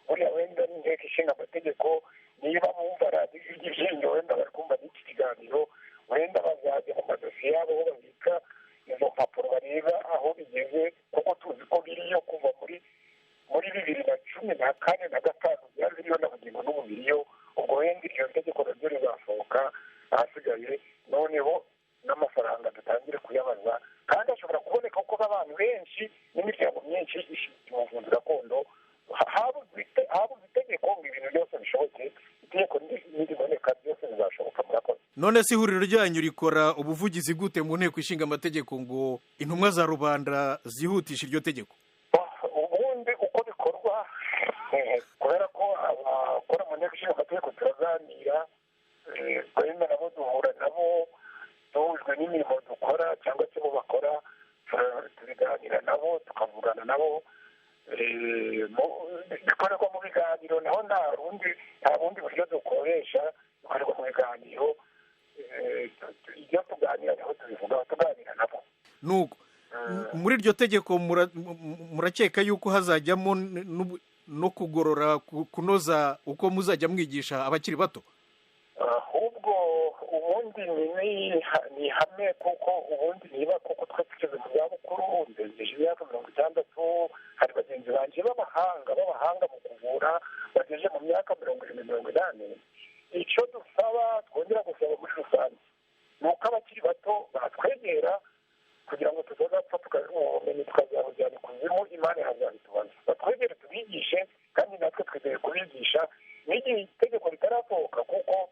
Speaker 7: Buriya wenda n'inteko ishinga amategeko, niba bumva radiyo iryinyo, wenda bari kumva n'iki kiganiro, wenda bazajya mu madosiye yabo aho babika izo mpapuro, bareba aho bigeze, kuko tuzi ko biriyo kuva muri 2014 na 5, byari biriyo na bugingo n'ubu biriyo. Ubwo wenda iryo tegeko naryo rizasohoka, ahasigaye noneho n'amafaranga dutangire kuyabaza, kandi ashobora kuboneka kuko abantu benshi n'imiryango myinshi ifite ubuvuzi gakondo. Habuze itegeko ngo ibintu byose bishoboke, itegeko niriboneka byose bizashoboka. Murakoze.
Speaker 1: None se ihuriro ryanyu rikora ubuvugizi gute mu nteko ishinga amategeko ngo intumwa za rubanda zihutishe iryo tegeko?
Speaker 7: Ubundi uko bikorwa, kubera ko abakora mu nteko ishinga amategeko turaganira, twemera nabo, duhura nabo, duhujwe n'imirimo dukora cyangwa se bo bakora, tubiganira nabo, tukavugana nabo, bikorerwa mu biganiro. Naho nta bundi buryo dukoresha, bikorerwa mu biganiro. Ibyo tuganira naho tubivugaho, tuganira nabo.
Speaker 1: Nuko muri iryo tegeko murakeka yuko hazajyamo no kugorora, kunoza uko muzajya mwigisha abakiri bato?
Speaker 7: Ahubwo ubundi ni ihame, kuko ubundi niba kuko twe tugeze mu zabukuru, ndengeje imyaka 60, hari bagenzi banjye b'abahanga mu kuvura bageze mu myaka 70, 80. Icyo dusaba, twongera gusaba muri rusange, ni uko abakiri bato batwegera kugira ngo tutazapfa ubumenyi tukazabujyana ikuzimu, Imana ihazabitubaza. Batwegere tubigishe, kandi natwe twizeye kubigisha n'igihe itegeko ritarasohoka, kuko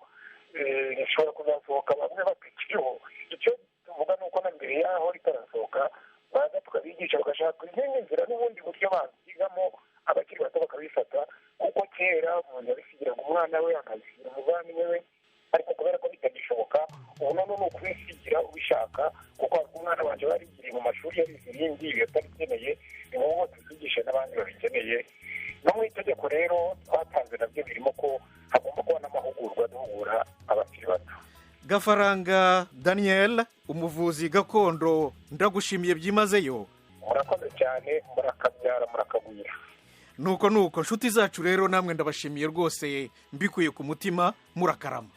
Speaker 7: rishobora kuzasohoka bamwe batakiriho. Icyo tuvuga ni uko na mbere y'aho ritarasohoka baza tukabigisha, bagashaka izindi nzira n'ubundi buryo babyigamo, abakiri bato bakabifata, kuko kera umuntu yabisigiraga umwana we, akabisigira umuvandimwe we, ariko kubera ko bitagishoboka ubu none ni ukubisigira ubishaka, kuko umwana wanjye warigiriye mu mashuri yarize ibindi ibi atabikeneye, ni ngombwa tuzigishe n'abandi babikeneye. No mu itegeko rero twatanze nabyo birimo ko hagomba kuba n'amahugurwa duhugura abakiri bato.
Speaker 1: Gafaranga Daniel, umuvuzi gakondo, ndagushimiye byimazeyo.
Speaker 7: Murakoze cyane, murakabyara, murakagwira.
Speaker 1: Nuko nuko nshuti zacu rero namwe ndabashimiye rwose mbikuye ku mutima, murakarama.